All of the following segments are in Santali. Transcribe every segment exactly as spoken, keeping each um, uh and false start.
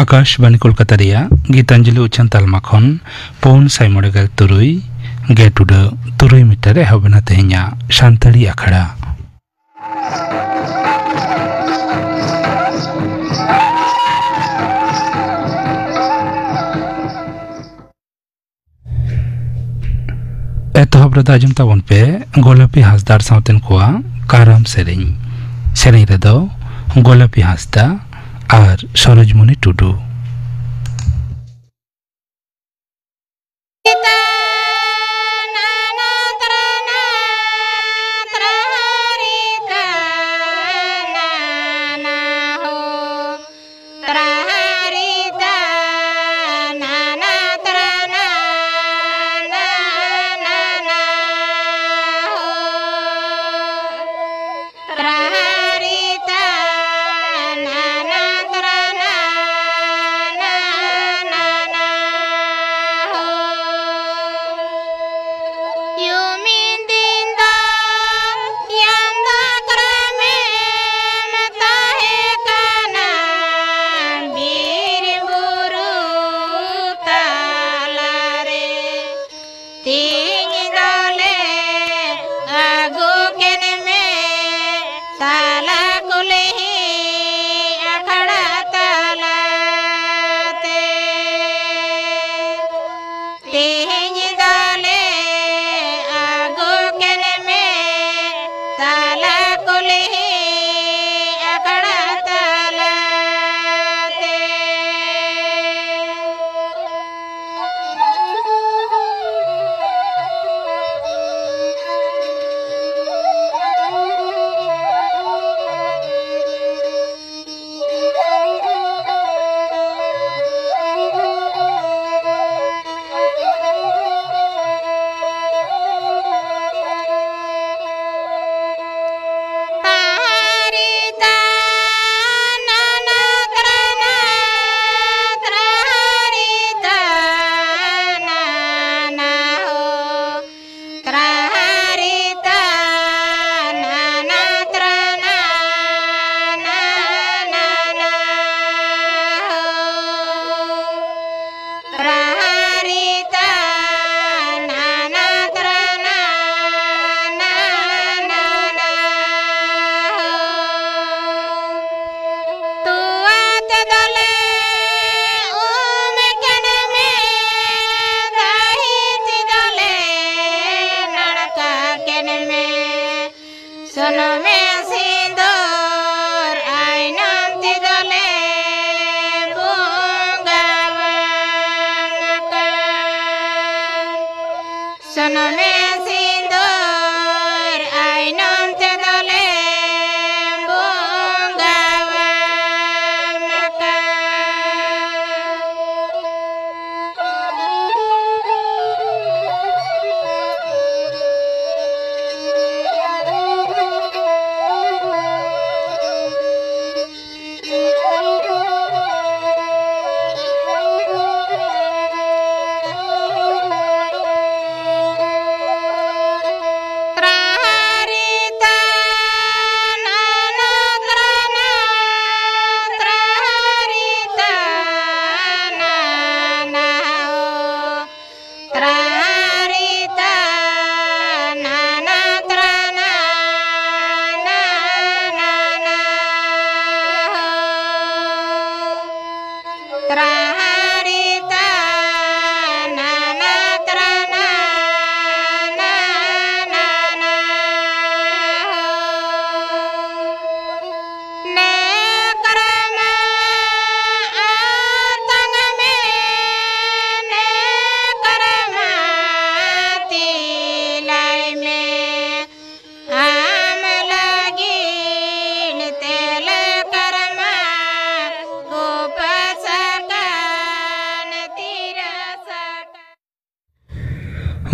ᱟᱠᱟᱥᱵᱟᱱᱤ ᱠᱳᱞᱠᱟᱛᱟ ᱨᱮᱭᱟᱜ ᱜᱤᱛᱟᱧᱡᱚᱞᱤ ᱩᱪᱷᱟᱹᱱ ᱛᱟᱞᱢᱟ ᱠᱷᱚᱱ ᱯᱩᱱ ᱥᱟᱭ ᱢᱚᱬᱮ ᱜᱮᱞ ᱛᱩᱨᱩᱭ ᱜᱮᱴ ᱩᱰᱟᱹᱜ ᱛᱩᱨᱩᱭ ᱢᱤᱴᱟᱨ ᱮᱦᱚᱵ ᱮᱱᱟ ᱛᱮᱦᱮᱧᱟᱜ ᱥᱟᱱᱛᱟᱲᱤ ᱟᱠᱷᱲᱟ᱾ ᱮᱛᱚᱦᱚᱵ ᱨᱮᱫᱚ ᱟᱸᱡᱚᱢ ᱛᱟᱵᱚᱱ ᱯᱮ ᱜᱳᱞᱟᱯᱤ ᱦᱟᱸᱥᱫᱟ ᱟᱨ ᱥᱟᱶᱛᱮᱱ ᱠᱚᱣᱟᱜ ᱠᱟᱨᱟᱢ ᱥᱮᱨᱮᱧ᱾ ᱥᱮᱨᱮᱧ ᱨᱮᱫᱚ ᱜᱳᱞᱟᱯᱤ ᱦᱟᱸᱥᱫᱟ ᱟᱨ ᱥᱚᱨᱳᱡᱽᱢᱚᱱᱤ ᱴᱩᱰᱩ᱾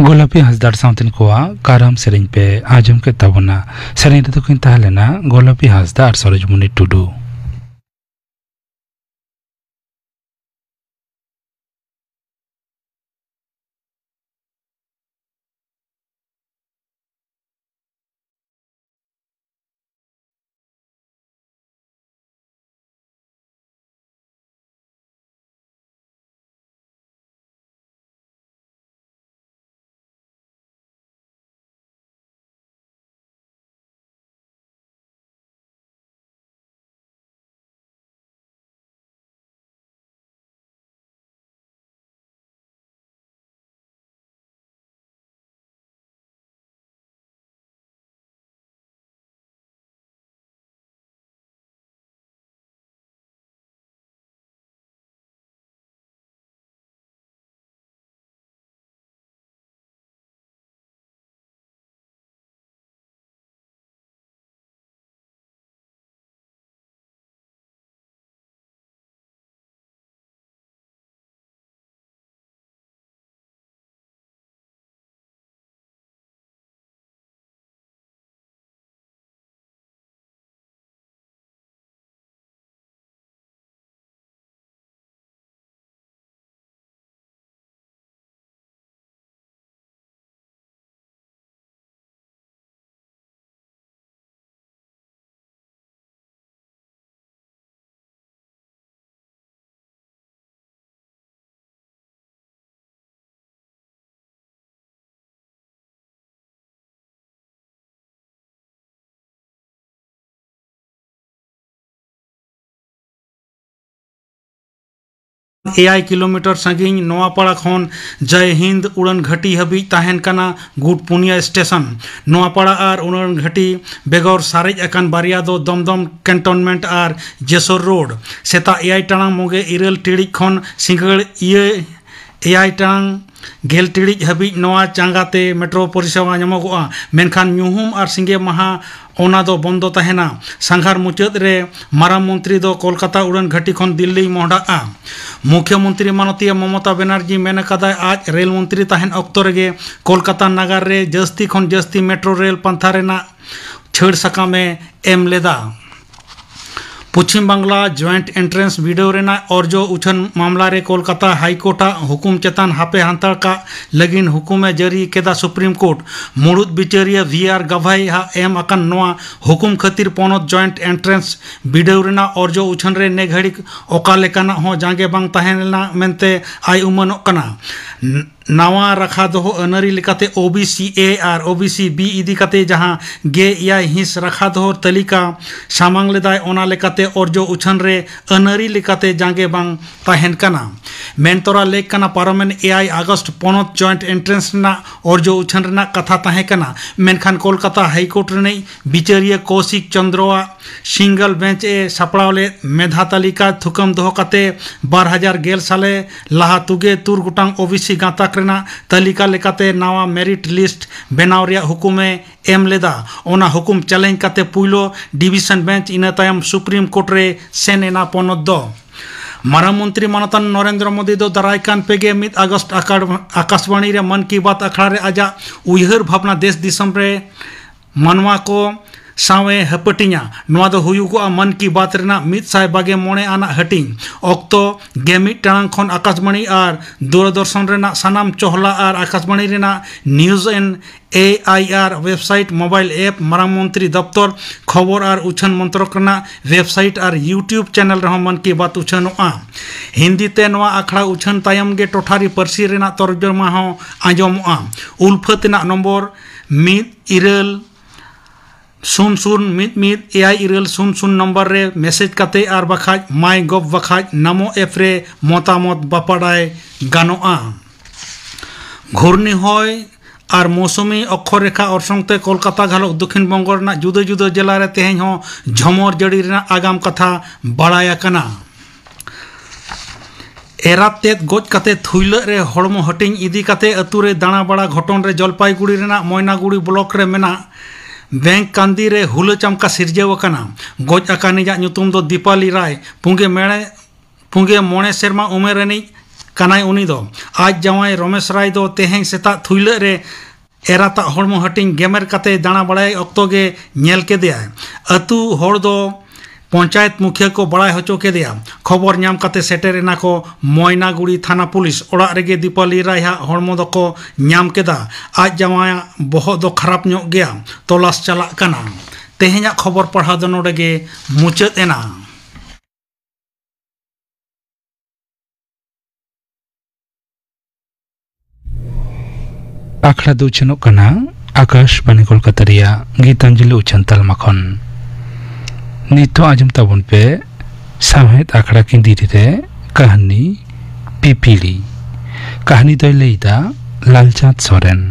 ᱜᱳᱞᱟᱯᱤ ᱦᱟᱸᱥᱫᱟ ᱟᱨ ᱥᱟᱶᱛᱮᱱ ᱠᱚᱣᱟᱜ ᱠᱟᱨᱟᱢ ᱥᱮᱨᱮᱧ ᱯᱮ ᱟᱸᱡᱚᱢ ᱠᱮᱫ ᱛᱟᱵᱚᱱᱟ᱾ ᱥᱮᱨᱮᱧ ᱨᱮᱫᱚ ᱠᱤᱱ ᱛᱟᱦᱮᱸ ᱞᱮᱱᱟ ᱜᱳᱞᱟᱯᱤ ᱦᱟᱸᱥᱫᱟ ᱟᱨ ᱥᱚᱨᱳᱡᱽᱢᱩᱱᱤ ᱴᱩᱰᱩ᱾ ᱮᱭᱟᱭ ᱠᱤᱞᱳᱢᱤᱴᱟᱨ ᱥᱟᱺᱜᱤᱧ ᱱᱚᱣᱟᱯᱟᱲᱟ ᱠᱷᱚᱱ ᱡᱟᱭ ᱦᱤᱱᱫ ᱩᱰᱟᱹᱱ ᱜᱷᱟᱹᱴᱤ ᱦᱟᱹᱵᱤᱡ ᱛᱟᱦᱮᱱ ᱠᱟᱱᱟ ᱜᱩᱴ ᱯᱩᱱᱭᱟ ᱥᱴᱮᱥᱚᱱ᱾ ᱱᱚᱣᱟᱯᱟᱲᱟ ᱟᱨ ᱩᱰᱟᱹᱱ ᱜᱷᱟᱹᱴᱤ ᱵᱮᱜᱚᱨ ᱥᱟᱨᱮᱡ ᱟᱠᱟᱱ ᱵᱟᱨᱭᱟ ᱫᱚ ᱫᱚᱢᱫᱚᱢ ᱠᱮᱱᱴᱚᱱᱢᱮᱱᱴ ᱟᱨ ᱡᱮᱥᱳᱨ ᱨᱳᱰ᱾ ᱥᱮᱛᱟᱜ ᱮᱭᱟᱭ ᱴᱟᱲᱟᱝ ᱢᱚᱜᱮ ᱤᱨᱟᱹᱞ ᱴᱤᱲᱤᱡ ᱠᱷᱚᱱ ᱥᱤᱸᱜᱟᱹᱲ ᱤᱭᱟᱹ ᱮᱭᱟᱭ ᱴᱟᱲᱟᱝ ᱜᱮᱞ ᱴᱤᱲᱤᱡ ᱦᱟᱹᱵᱤᱡ ᱱᱚᱣᱟ ᱪᱟᱸᱜᱟ ᱛᱮ ᱢᱮᱴᱨᱳ ᱯᱚᱨᱤᱥᱮᱵᱟ ᱧᱟᱢᱚᱜᱚᱜᱼᱟ, ᱢᱮᱱᱠᱷᱟᱱ ᱧᱩᱦᱩᱢ ᱟᱨ ᱥᱤᱸᱜᱮ ᱢᱟᱦᱟ ᱚᱱᱟ ᱫᱚ ᱵᱚᱱᱫᱚ ᱛᱟᱦᱮᱱᱟ᱾ ᱥᱟᱸᱜᱷᱟᱨ ᱢᱩᱪᱟᱹᱫ ᱨᱮ ᱢᱟᱨᱟᱝ ᱢᱚᱱᱛᱨᱤ ᱫᱚ ᱠᱳᱞᱠᱟᱛᱟ ᱩᱰᱟᱹᱱ ᱜᱷᱟᱹᱴᱤ ᱠᱷᱚᱱ ᱫᱤᱞᱞᱤᱭ ᱢᱚᱦᱰᱟᱜᱼᱟ᱾ ᱢᱩᱠᱷᱭᱚᱢᱚᱱᱛᱨᱤ ᱢᱟᱱᱚᱛᱤᱭᱟᱹ ᱢᱚᱢᱚᱛᱟ ᱵᱮᱱᱟᱨᱡᱤ ᱢᱮᱱ ᱟᱠᱟᱫᱟᱭ, ᱟᱡ ᱨᱮᱞ ᱢᱚᱱᱛᱨᱤ ᱛᱟᱦᱮᱱ ᱚᱠᱛᱚ ᱨᱮᱜᱮ ᱠᱳᱞᱠᱟᱛᱟ ᱱᱟᱜᱟᱨ ᱨᱮ ᱡᱟᱹᱥᱛᱤ ᱠᱷᱚᱱ ᱡᱟᱹᱥᱛᱤ ᱢᱮᱴᱨᱳ ᱨᱮᱞ ᱯᱟᱱᱛᱷᱟ ᱨᱮᱱᱟᱜ ᱪᱷᱟᱹᱲ ᱥᱟᱠᱟᱢ ᱮ ᱮᱢ ᱞᱮᱫᱟ᱾ ᱯᱚᱪᱷᱤᱢ ᱵᱟᱝᱞᱟ ᱡᱚᱭᱮᱱᱴ ᱮᱱᱴᱨᱮᱱᱥ ᱵᱤᱰᱟᱹᱣ ᱨᱮᱱᱟᱜ ᱚᱨᱡᱚ ᱩᱪᱷᱟᱹᱱ ᱢᱟᱢᱞᱟ ᱨᱮ ᱠᱳᱞᱠᱟᱛᱟ ᱦᱟᱭ ᱠᱳᱨᱴ ᱟᱜ ᱦᱩᱠᱩᱢ ᱪᱮᱛᱟᱱ ᱦᱟᱯᱮ ᱦᱟᱱᱛᱟᱲ ᱠᱟᱜ ᱞᱟᱹᱜᱤᱫ ᱦᱩᱠᱩᱢ ᱮ ᱡᱟᱹᱨᱤ ᱠᱮᱫᱟ ᱥᱩᱯᱨᱤᱢ ᱠᱳᱨᱴ᱾ ᱢᱩᱲᱩᱫ ᱵᱤᱪᱟᱹᱨᱤᱭᱟᱹ ᱵᱷᱤ ᱟᱨ ᱜᱟᱵᱷᱟᱭ ᱟᱜ ᱮᱢ ᱟᱠᱟᱱ ᱱᱚᱣᱟ ᱦᱩᱠᱩᱢ ᱠᱷᱟᱹᱛᱤᱨ ᱯᱚᱱᱚᱛ ᱡᱚᱭᱮᱱᱴ ᱮᱱᱴᱨᱮᱱᱥ ᱵᱤᱰᱟᱹᱣ ᱨᱮᱱᱟᱜ ᱚᱨᱡᱚ ᱩᱪᱷᱟᱹᱱ ᱨᱮ ᱱᱮ ᱜᱷᱟᱹᱲᱤᱠ ᱚᱠᱟ ᱞᱮᱠᱟᱱᱟᱜ ᱦᱚᱸ ᱡᱟᱸᱜᱮ ᱵᱟᱝ ᱛᱟᱦᱮᱸ ᱞᱮᱱᱟ ᱢᱮᱱᱛᱮ ᱟᱭ ᱩᱢᱟᱹᱱᱚᱜ ᱠᱟᱱᱟ᱾ ᱱᱟᱣᱟ ᱨᱟᱠᱷᱟ ᱫᱚᱦᱚ ᱟᱹᱱᱟᱹᱨᱤ ᱞᱮᱠᱟᱛᱮ ᱳ ᱵᱤ ᱥᱤ ᱮ ᱟᱨ ᱳ ᱵᱤ ᱥᱤ ᱵᱤ ᱤᱫᱤ ᱠᱟᱛᱮ ᱡᱟᱦᱟᱸ ᱜᱮ ᱮᱭᱟᱭ ᱦᱤᱸᱥ ᱨᱟᱠᱷᱟ ᱫᱚᱦᱚ ᱛᱟᱹᱞᱤᱠᱟ ᱥᱟᱢᱟᱝ ᱞᱮᱫᱟᱭ, ᱚᱱᱟ ᱞᱮᱠᱟᱛᱮ ᱚᱨᱡᱚ ᱩᱪᱷᱟᱹᱱ ᱨᱮ ᱟᱹᱱᱟᱹᱨᱤ ᱞᱮᱠᱟᱛᱮ ᱡᱟᱸᱜᱮ ᱵᱟᱝ ᱛᱟᱦᱮᱱ ᱠᱟᱱᱟ᱾ ᱢᱮᱱᱛᱚᱨᱟ ᱞᱮᱠ ᱠᱟᱱᱟ, ᱯᱟᱨᱚᱢᱮᱱ ᱮᱭᱟᱭ ᱟᱜᱚᱥᱴ ᱯᱚᱱᱚᱛ ᱡᱚᱭᱮᱱᱴ ᱮᱱᱴᱨᱮᱱᱥ ᱨᱮᱱᱟᱜ ᱚᱨᱡᱚ ᱩᱪᱷᱟᱹᱱ ᱨᱮᱱᱟᱜ ᱠᱟᱛᱷᱟ ᱛᱟᱦᱮᱸ ᱠᱟᱱᱟ, ᱢᱮᱱᱠᱷᱟᱱ ᱠᱳᱞᱠᱟᱛᱟ ᱦᱟᱭ ᱠᱳᱨᱴ ᱨᱤᱱᱤᱡ ᱵᱤᱪᱟᱹᱨᱤᱭᱟᱹ ᱠᱚᱥᱤᱠ ᱪᱚᱱᱫᱨᱚᱣᱟᱜ ᱥᱤᱝᱜᱮᱞ ᱵᱮᱧᱪ ᱮ ᱥᱟᱯᱲᱟᱣ ᱞᱮᱫ ᱢᱮᱫᱷᱟ ᱛᱟᱹᱞᱤᱠᱟ ᱛᱷᱩᱠᱟᱹᱢ ᱫᱚᱦᱚ ᱠᱟᱛᱮ ᱵᱟᱨ ᱦᱟᱡᱟᱨ ᱜᱮᱞ ᱥᱟᱞᱮ ᱞᱟᱦᱟ ᱛᱩᱜᱮ ᱛᱩᱨ ᱜᱚᱴᱟᱝ ᱳ ᱵᱤ ᱥᱤ ᱜᱟᱸᱛᱟᱠ ᱨᱮᱱᱟᱜ ᱛᱟᱹᱞᱤᱠᱟ ᱞᱮᱠᱟᱛᱮ ᱱᱟᱣᱟ ᱢᱮᱨᱤᱴ ᱞᱤᱥᱴ ᱵᱮᱱᱟᱣ ᱨᱮᱭᱟᱜ ᱦᱩᱠᱩᱢ ᱮ ᱮᱢ ᱞᱮᱫᱟ᱾ ᱚᱱᱟ ᱦᱩᱠᱩᱢ ᱪᱮᱞᱮᱧ ᱠᱟᱛᱮ ᱯᱩᱭᱞᱩ ᱰᱤᱵᱤᱥᱚᱱ ᱵᱮᱧᱪ, ᱤᱱᱟᱹ ᱛᱟᱭᱚᱢ ᱥᱩᱯᱨᱤᱢ ᱠᱳᱨᱴ ᱨᱮ ᱥᱮᱱ ᱮᱱᱟ ᱯᱚᱱᱚᱛ ᱫᱚ᱾ ᱢᱟᱨᱟᱝ ᱢᱚᱱᱛᱨᱤ ᱢᱟᱱᱚᱛᱟᱱ ᱱᱚᱨᱮᱱᱫᱨᱚ ᱢᱳᱫᱤ ᱫᱚ ᱫᱟᱨᱟᱭ ᱠᱟᱱ ᱯᱮᱜᱮ ᱢᱤᱫ ᱟᱜᱚᱥᱴ ᱟᱠᱟᱲ-, ᱟᱠᱟᱥᱵᱟᱬᱤ ᱨᱮ ᱢᱚᱱ ᱠᱤ ᱵᱟᱛ ᱟᱠᱷᱲᱟ ᱨᱮ ᱟᱡᱟᱜ ᱩᱭᱦᱟᱹᱨ ᱵᱷᱟᱵᱽᱱᱟ ᱫᱮᱥ ᱫᱤᱥᱚᱢ ᱨᱮ ᱢᱟᱱᱣᱟ ᱠᱚ ᱥᱟᱶ ᱮ ᱦᱟᱹᱯᱟᱹᱴᱤᱧᱟ᱾ ᱱᱚᱣᱟ ᱫᱚ ᱦᱩᱭᱩᱜᱚᱜᱼᱟ ᱢᱚᱱ ᱠᱤ ᱵᱟᱛ ᱨᱮᱱᱟᱜ ᱢᱤᱫ ᱥᱟᱭ ᱵᱟᱜᱮ ᱢᱚᱬᱮ ᱟᱱᱟᱜ ᱦᱟᱹᱴᱤᱧ᱾ ᱚᱠᱛᱚ ᱜᱮ ᱢᱤᱫ ᱴᱟᱲᱟᱝ ᱠᱷᱚᱱ ᱟᱠᱟᱥᱵᱟᱬᱤ ᱟᱨ ᱫᱩᱨᱚᱫᱚᱨᱥᱚᱱ ᱨᱮᱱᱟᱜ ᱥᱟᱱᱟᱢ ᱪᱚᱦᱞᱟ ᱟᱨ ᱟᱠᱟᱥᱵᱟᱬᱤ ᱨᱮᱱᱟᱜ ᱱᱤᱭᱩᱡᱽ ᱮᱱ ᱮ ᱟᱭ ᱟᱨ ᱣᱮᱵᱥᱟᱭᱤᱴ, ᱢᱳᱵᱟᱭᱤᱞ ᱮᱯ, ᱢᱟᱨᱟᱝ ᱢᱚᱱᱛᱨᱤ ᱫᱚᱯᱛᱚᱨ, ᱠᱷᱚᱵᱚᱨ ᱟᱨ ᱩᱪᱷᱟᱹᱱ ᱢᱚᱱᱛᱨᱚᱠ ᱨᱮᱱᱟᱜ ᱣᱮᱵᱥᱟᱭᱤᱴ ᱟᱨ YouTube ᱪᱮᱱᱮᱞ ᱨᱮᱦᱚᱸ ᱢᱚᱱ ᱠᱤ ᱵᱟᱛ ᱩᱪᱷᱟᱹᱱᱚᱜᱼᱟ᱾ ᱦᱤᱱᱫᱤ ᱛᱮ ᱱᱚᱣᱟ ᱟᱠᱷᱲᱟ ᱩᱪᱷᱟᱹᱱ ᱛᱟᱭᱚᱢ ᱜᱮ ᱴᱚᱴᱷᱟᱨᱤ ᱯᱟᱹᱨᱥᱤ ᱨᱮᱱᱟᱜ ᱛᱚᱨᱡᱚᱢᱟ ᱦᱚᱸ ᱟᱸᱡᱚᱢᱚᱜᱼᱟ᱾ ᱩᱞᱯᱷᱟᱹ ᱛᱮᱱᱟᱜ ᱱᱚᱢᱵᱚᱨ ᱢᱤᱫ ᱤᱨᱟᱹᱞ ᱥᱩᱱ ᱥᱩᱱ ᱢᱤᱫ ᱢᱤᱫ ᱮᱭᱟᱭ ᱤᱨᱟᱹᱞ ᱥᱩᱱ ᱥᱩᱱ ᱱᱚᱢᱵᱚᱨ ᱨᱮ ᱢᱮᱥᱮᱡᱽ ᱠᱟᱛᱮ ᱟᱨ ᱵᱟᱠᱷᱟᱡ ᱢᱟᱭ ᱜᱚᱵᱷ ᱵᱟᱠᱷᱟᱡ ᱱᱟᱢᱳ ᱮᱯ ᱨᱮ ᱢᱚᱛᱟᱢᱚᱛ ᱵᱟᱯᱟᱲᱟᱭ ᱜᱟᱱᱚᱜᱼᱟ᱾ ᱜᱷᱩᱨᱱᱤ ᱦᱚᱭ ᱟᱨ ᱢᱳᱥᱩᱢᱤ ᱚᱠᱠᱷᱚ ᱨᱮᱠᱷᱟ ᱚᱨᱥᱚᱝ ᱛᱮ ᱠᱳᱞᱠᱟᱛᱟ ᱜᱷᱟᱞᱚᱠ ᱫᱚᱠᱷᱤᱱ ᱵᱚᱝᱜᱚ ᱨᱮᱱᱟᱜ ᱡᱩᱫᱟᱹ ᱡᱩᱫᱟᱹ ᱡᱮᱞᱟ ᱨᱮ ᱛᱮᱦᱮᱧ ᱦᱚᱸ ᱡᱷᱚᱢᱚᱨ ᱡᱟᱹᱲᱤ ᱨᱮᱱᱟᱜ ᱟᱜᱟᱢ ᱠᱟᱛᱷᱟ ᱵᱟᱲᱟᱭ ᱟᱠᱟᱱᱟ᱾ ᱮᱨᱟᱛ ᱛᱮᱫ ᱜᱚᱡ ᱠᱟᱛᱮ ᱛᱷᱩᱭᱞᱟᱹᱜ ᱨᱮ ᱦᱚᱲᱢᱚ ᱦᱟᱹᱴᱤᱧ ᱤᱫᱤ ᱠᱟᱛᱮ ᱟᱹᱛᱩ ᱨᱮ ᱫᱟᱬᱟ ᱵᱟᱲᱟ ᱜᱷᱚᱴᱚᱱ ᱨᱮ ᱡᱚᱞᱯᱟᱭᱜᱩᱲᱤ ᱨᱮᱱᱟᱜ ᱢᱚᱭᱱᱟᱜᱩᱲᱤ ᱵᱞᱚᱠ ᱨᱮ ᱢᱮᱱᱟᱜ ᱵᱮᱝᱠ ᱠᱟᱱᱫᱤ ᱨᱮ ᱦᱩᱞᱟᱹ ᱪᱟᱢᱠᱟ ᱥᱤᱨᱡᱟᱹᱣ ᱟᱠᱟᱱᱟ᱾ ᱜᱚᱡ ᱟᱠᱟᱱᱤᱡᱟᱜ ᱧᱩᱛᱩᱢ ᱫᱚ ᱫᱤᱯᱟᱞᱤ ᱨᱟᱭ, ᱯᱩᱸᱜᱮ ᱢᱮᱲᱮ-, ᱯᱩᱸᱜᱮ ᱢᱚᱬᱮ ᱥᱮᱨᱢᱟ ᱩᱢᱮᱨ ᱨᱤᱱᱤᱡ ᱠᱟᱱᱟᱭ ᱩᱱᱤ ᱫᱚ᱾ ᱟᱡ ᱡᱟᱶᱟᱭ ᱨᱚᱢᱮᱥ ᱨᱟᱭ ᱫᱚ ᱛᱮᱦᱮᱧ ᱥᱮᱛᱟᱜ ᱛᱷᱩᱭᱞᱟᱹᱜ ᱨᱮ ᱮᱨᱟᱛᱟᱜ ᱦᱚᱲᱢᱚ ᱦᱟᱹᱴᱤᱧ ᱜᱮᱢᱮᱨ ᱠᱟᱛᱮ ᱫᱟᱬᱟ ᱵᱟᱲᱟᱭ ᱚᱠᱛᱚ ᱜᱮ ᱧᱮᱞ ᱠᱮᱫᱮᱭᱟᱭ᱾ ᱟᱹᱛᱩ ᱦᱚᱲ ᱫᱚ ᱯᱚᱧᱪᱟᱭᱮᱛ ᱢᱩᱠᱷᱤᱭᱟᱹ ᱠᱚ ᱵᱟᱲᱟᱭ ᱦᱚᱪᱚ ᱠᱮᱫᱮᱭᱟ᱾ ᱠᱷᱚᱵᱚᱨ ᱧᱟᱢ ᱠᱟᱛᱮ ᱥᱮᱴᱮᱨ ᱮᱱᱟ ᱠᱚ ᱢᱚᱭᱱᱟᱜᱩᱲᱤ ᱛᱷᱟᱱᱟ ᱯᱩᱞᱤᱥ᱾ ᱚᱲᱟᱜ ᱨᱮᱜᱮ ᱫᱤᱯᱟᱞᱤ ᱨᱟᱭᱦᱟᱜ ᱦᱚᱲᱢᱚ ᱫᱚᱠᱚ ᱧᱟᱢ ᱠᱮᱫᱟ᱾ ᱟᱡ ᱡᱟᱶᱟᱭᱟᱜ ᱵᱚᱦᱚᱜ ᱫᱚ ᱠᱷᱟᱨᱟᱯ ᱧᱚᱜ ᱜᱮᱭᱟ᱾ ᱛᱚᱞᱟᱥ ᱪᱟᱞᱟᱜ ᱠᱟᱱᱟ᱾ ᱛᱮᱦᱮᱧᱟᱜ ᱠᱷᱚᱵᱚᱨ ᱯᱟᱲᱦᱟᱣ ᱫᱚ ᱱᱚᱰᱮ ᱜᱮ ᱢᱩᱪᱟᱹᱫ ᱮᱱᱟ᱾ ᱟᱠᱷᱲᱟ ᱫᱚ ᱩᱪᱷᱟᱹᱱᱚᱜ ᱠᱟᱱᱟ ᱟᱠᱟᱥᱵᱟᱬᱤ ᱠᱳᱞᱠᱟᱛᱟ ᱨᱮᱭᱟᱜ ᱜᱤᱛᱟᱧᱡᱚᱞᱤ ᱩᱪᱷᱟᱹᱱ ᱛᱟᱞᱢᱟ ᱠᱷᱚᱱ᱾ ᱱᱤᱛᱚᱜ ᱟᱸᱡᱚᱢ ᱛᱟᱵᱚᱱ ᱯᱮ ᱥᱟᱶᱦᱮᱫ ᱟᱠᱷᱲᱟ ᱠᱤᱱᱫᱤᱨᱤ ᱨᱮ ᱠᱟᱹᱦᱱᱤ ᱯᱤᱯᱤᱲᱤ᱾ ᱠᱟᱹᱦᱱᱤ ᱫᱚᱭ ᱞᱟᱹᱭᱫᱟ ᱞᱟᱞᱪᱟᱸᱫᱽ ᱥᱚᱨᱮᱱ᱾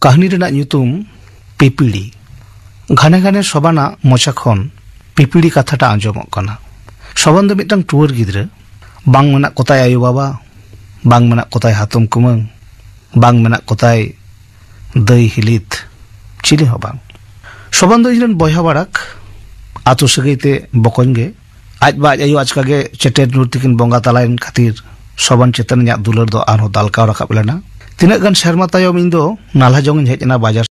ᱠᱟᱹᱦᱱᱤ ᱨᱮᱱᱟᱜ ᱧᱩᱛᱩᱢ ᱯᱤᱯᱤᱲᱤ᱾ ᱜᱷᱟᱱᱮ ᱜᱷᱟᱱᱮ ᱥᱚᱵᱟᱱᱟᱜ ᱢᱚᱪᱟ ᱠᱷᱚᱱ ᱯᱤᱯᱤᱲᱤ ᱠᱟᱛᱷᱟᱴᱟᱜ ᱟᱸᱡᱚᱢᱚᱜ ᱠᱟᱱᱟ᱾ ᱥᱚᱵᱟᱱ ᱫᱚ ᱢᱤᱫᱴᱟᱝ ᱴᱩᱣᱟᱹᱨ ᱜᱤᱫᱽᱨᱟᱹ᱾ ᱵᱟᱝ ᱢᱮᱱᱟᱜ ᱠᱚᱛᱟᱭ ᱟᱭᱳ ᱵᱟᱵᱟ, ᱵᱟᱝ ᱢᱮᱱᱟᱜ ᱠᱚᱛᱟᱭ ᱦᱟᱛᱚᱢ ᱠᱩᱢᱟᱹᱝ, ᱵᱟᱝ ᱢᱮᱱᱟᱜ ᱠᱚᱛᱟᱭ ᱫᱟᱹᱭ ᱦᱤᱞᱤᱛ, ᱪᱤᱞᱤ ᱦᱚᱸ ᱵᱟᱝ᱾ ᱥᱚᱵᱟᱱ ᱫᱚ ᱤᱧ ᱨᱮᱱ ᱵᱚᱭᱦᱟ ᱵᱟᱲᱟᱠ, ᱟᱛᱳ ᱥᱟᱹᱜᱟᱹᱭ ᱛᱮ ᱵᱚᱠᱚᱧ ᱜᱮ᱾ ᱟᱡ ᱵᱟ ᱟᱡ ᱟᱭᱳ ᱟᱪᱠᱟ ᱜᱮ ᱪᱮᱴᱮᱨ ᱧᱩᱨ ᱛᱤᱠᱤᱱ ᱵᱚᱸᱜᱟ ᱛᱟᱞᱟᱭᱮᱱ ᱠᱷᱟᱹᱛᱤᱨ ᱥᱚᱵᱟᱱ ᱪᱮᱛᱟᱱ ᱤᱧᱟᱹᱜ ᱫᱩᱞᱟᱹᱲ ᱫᱚ ᱟᱨᱦᱚᱸ ᱫᱟᱞᱠᱟᱣ ᱨᱟᱠᱟᱵ ᱞᱮᱱᱟ᱾ ᱛᱤᱱᱟᱹᱜ ᱜᱟᱱ ᱥᱮᱨᱢᱟ ᱛᱟᱭᱚᱢ ᱤᱧ ᱫᱚ ᱱᱟᱞᱦᱟ ᱡᱚᱝ ᱤᱧ ᱦᱮᱡ ᱮᱱᱟ ᱵᱟᱡᱟᱨ᱾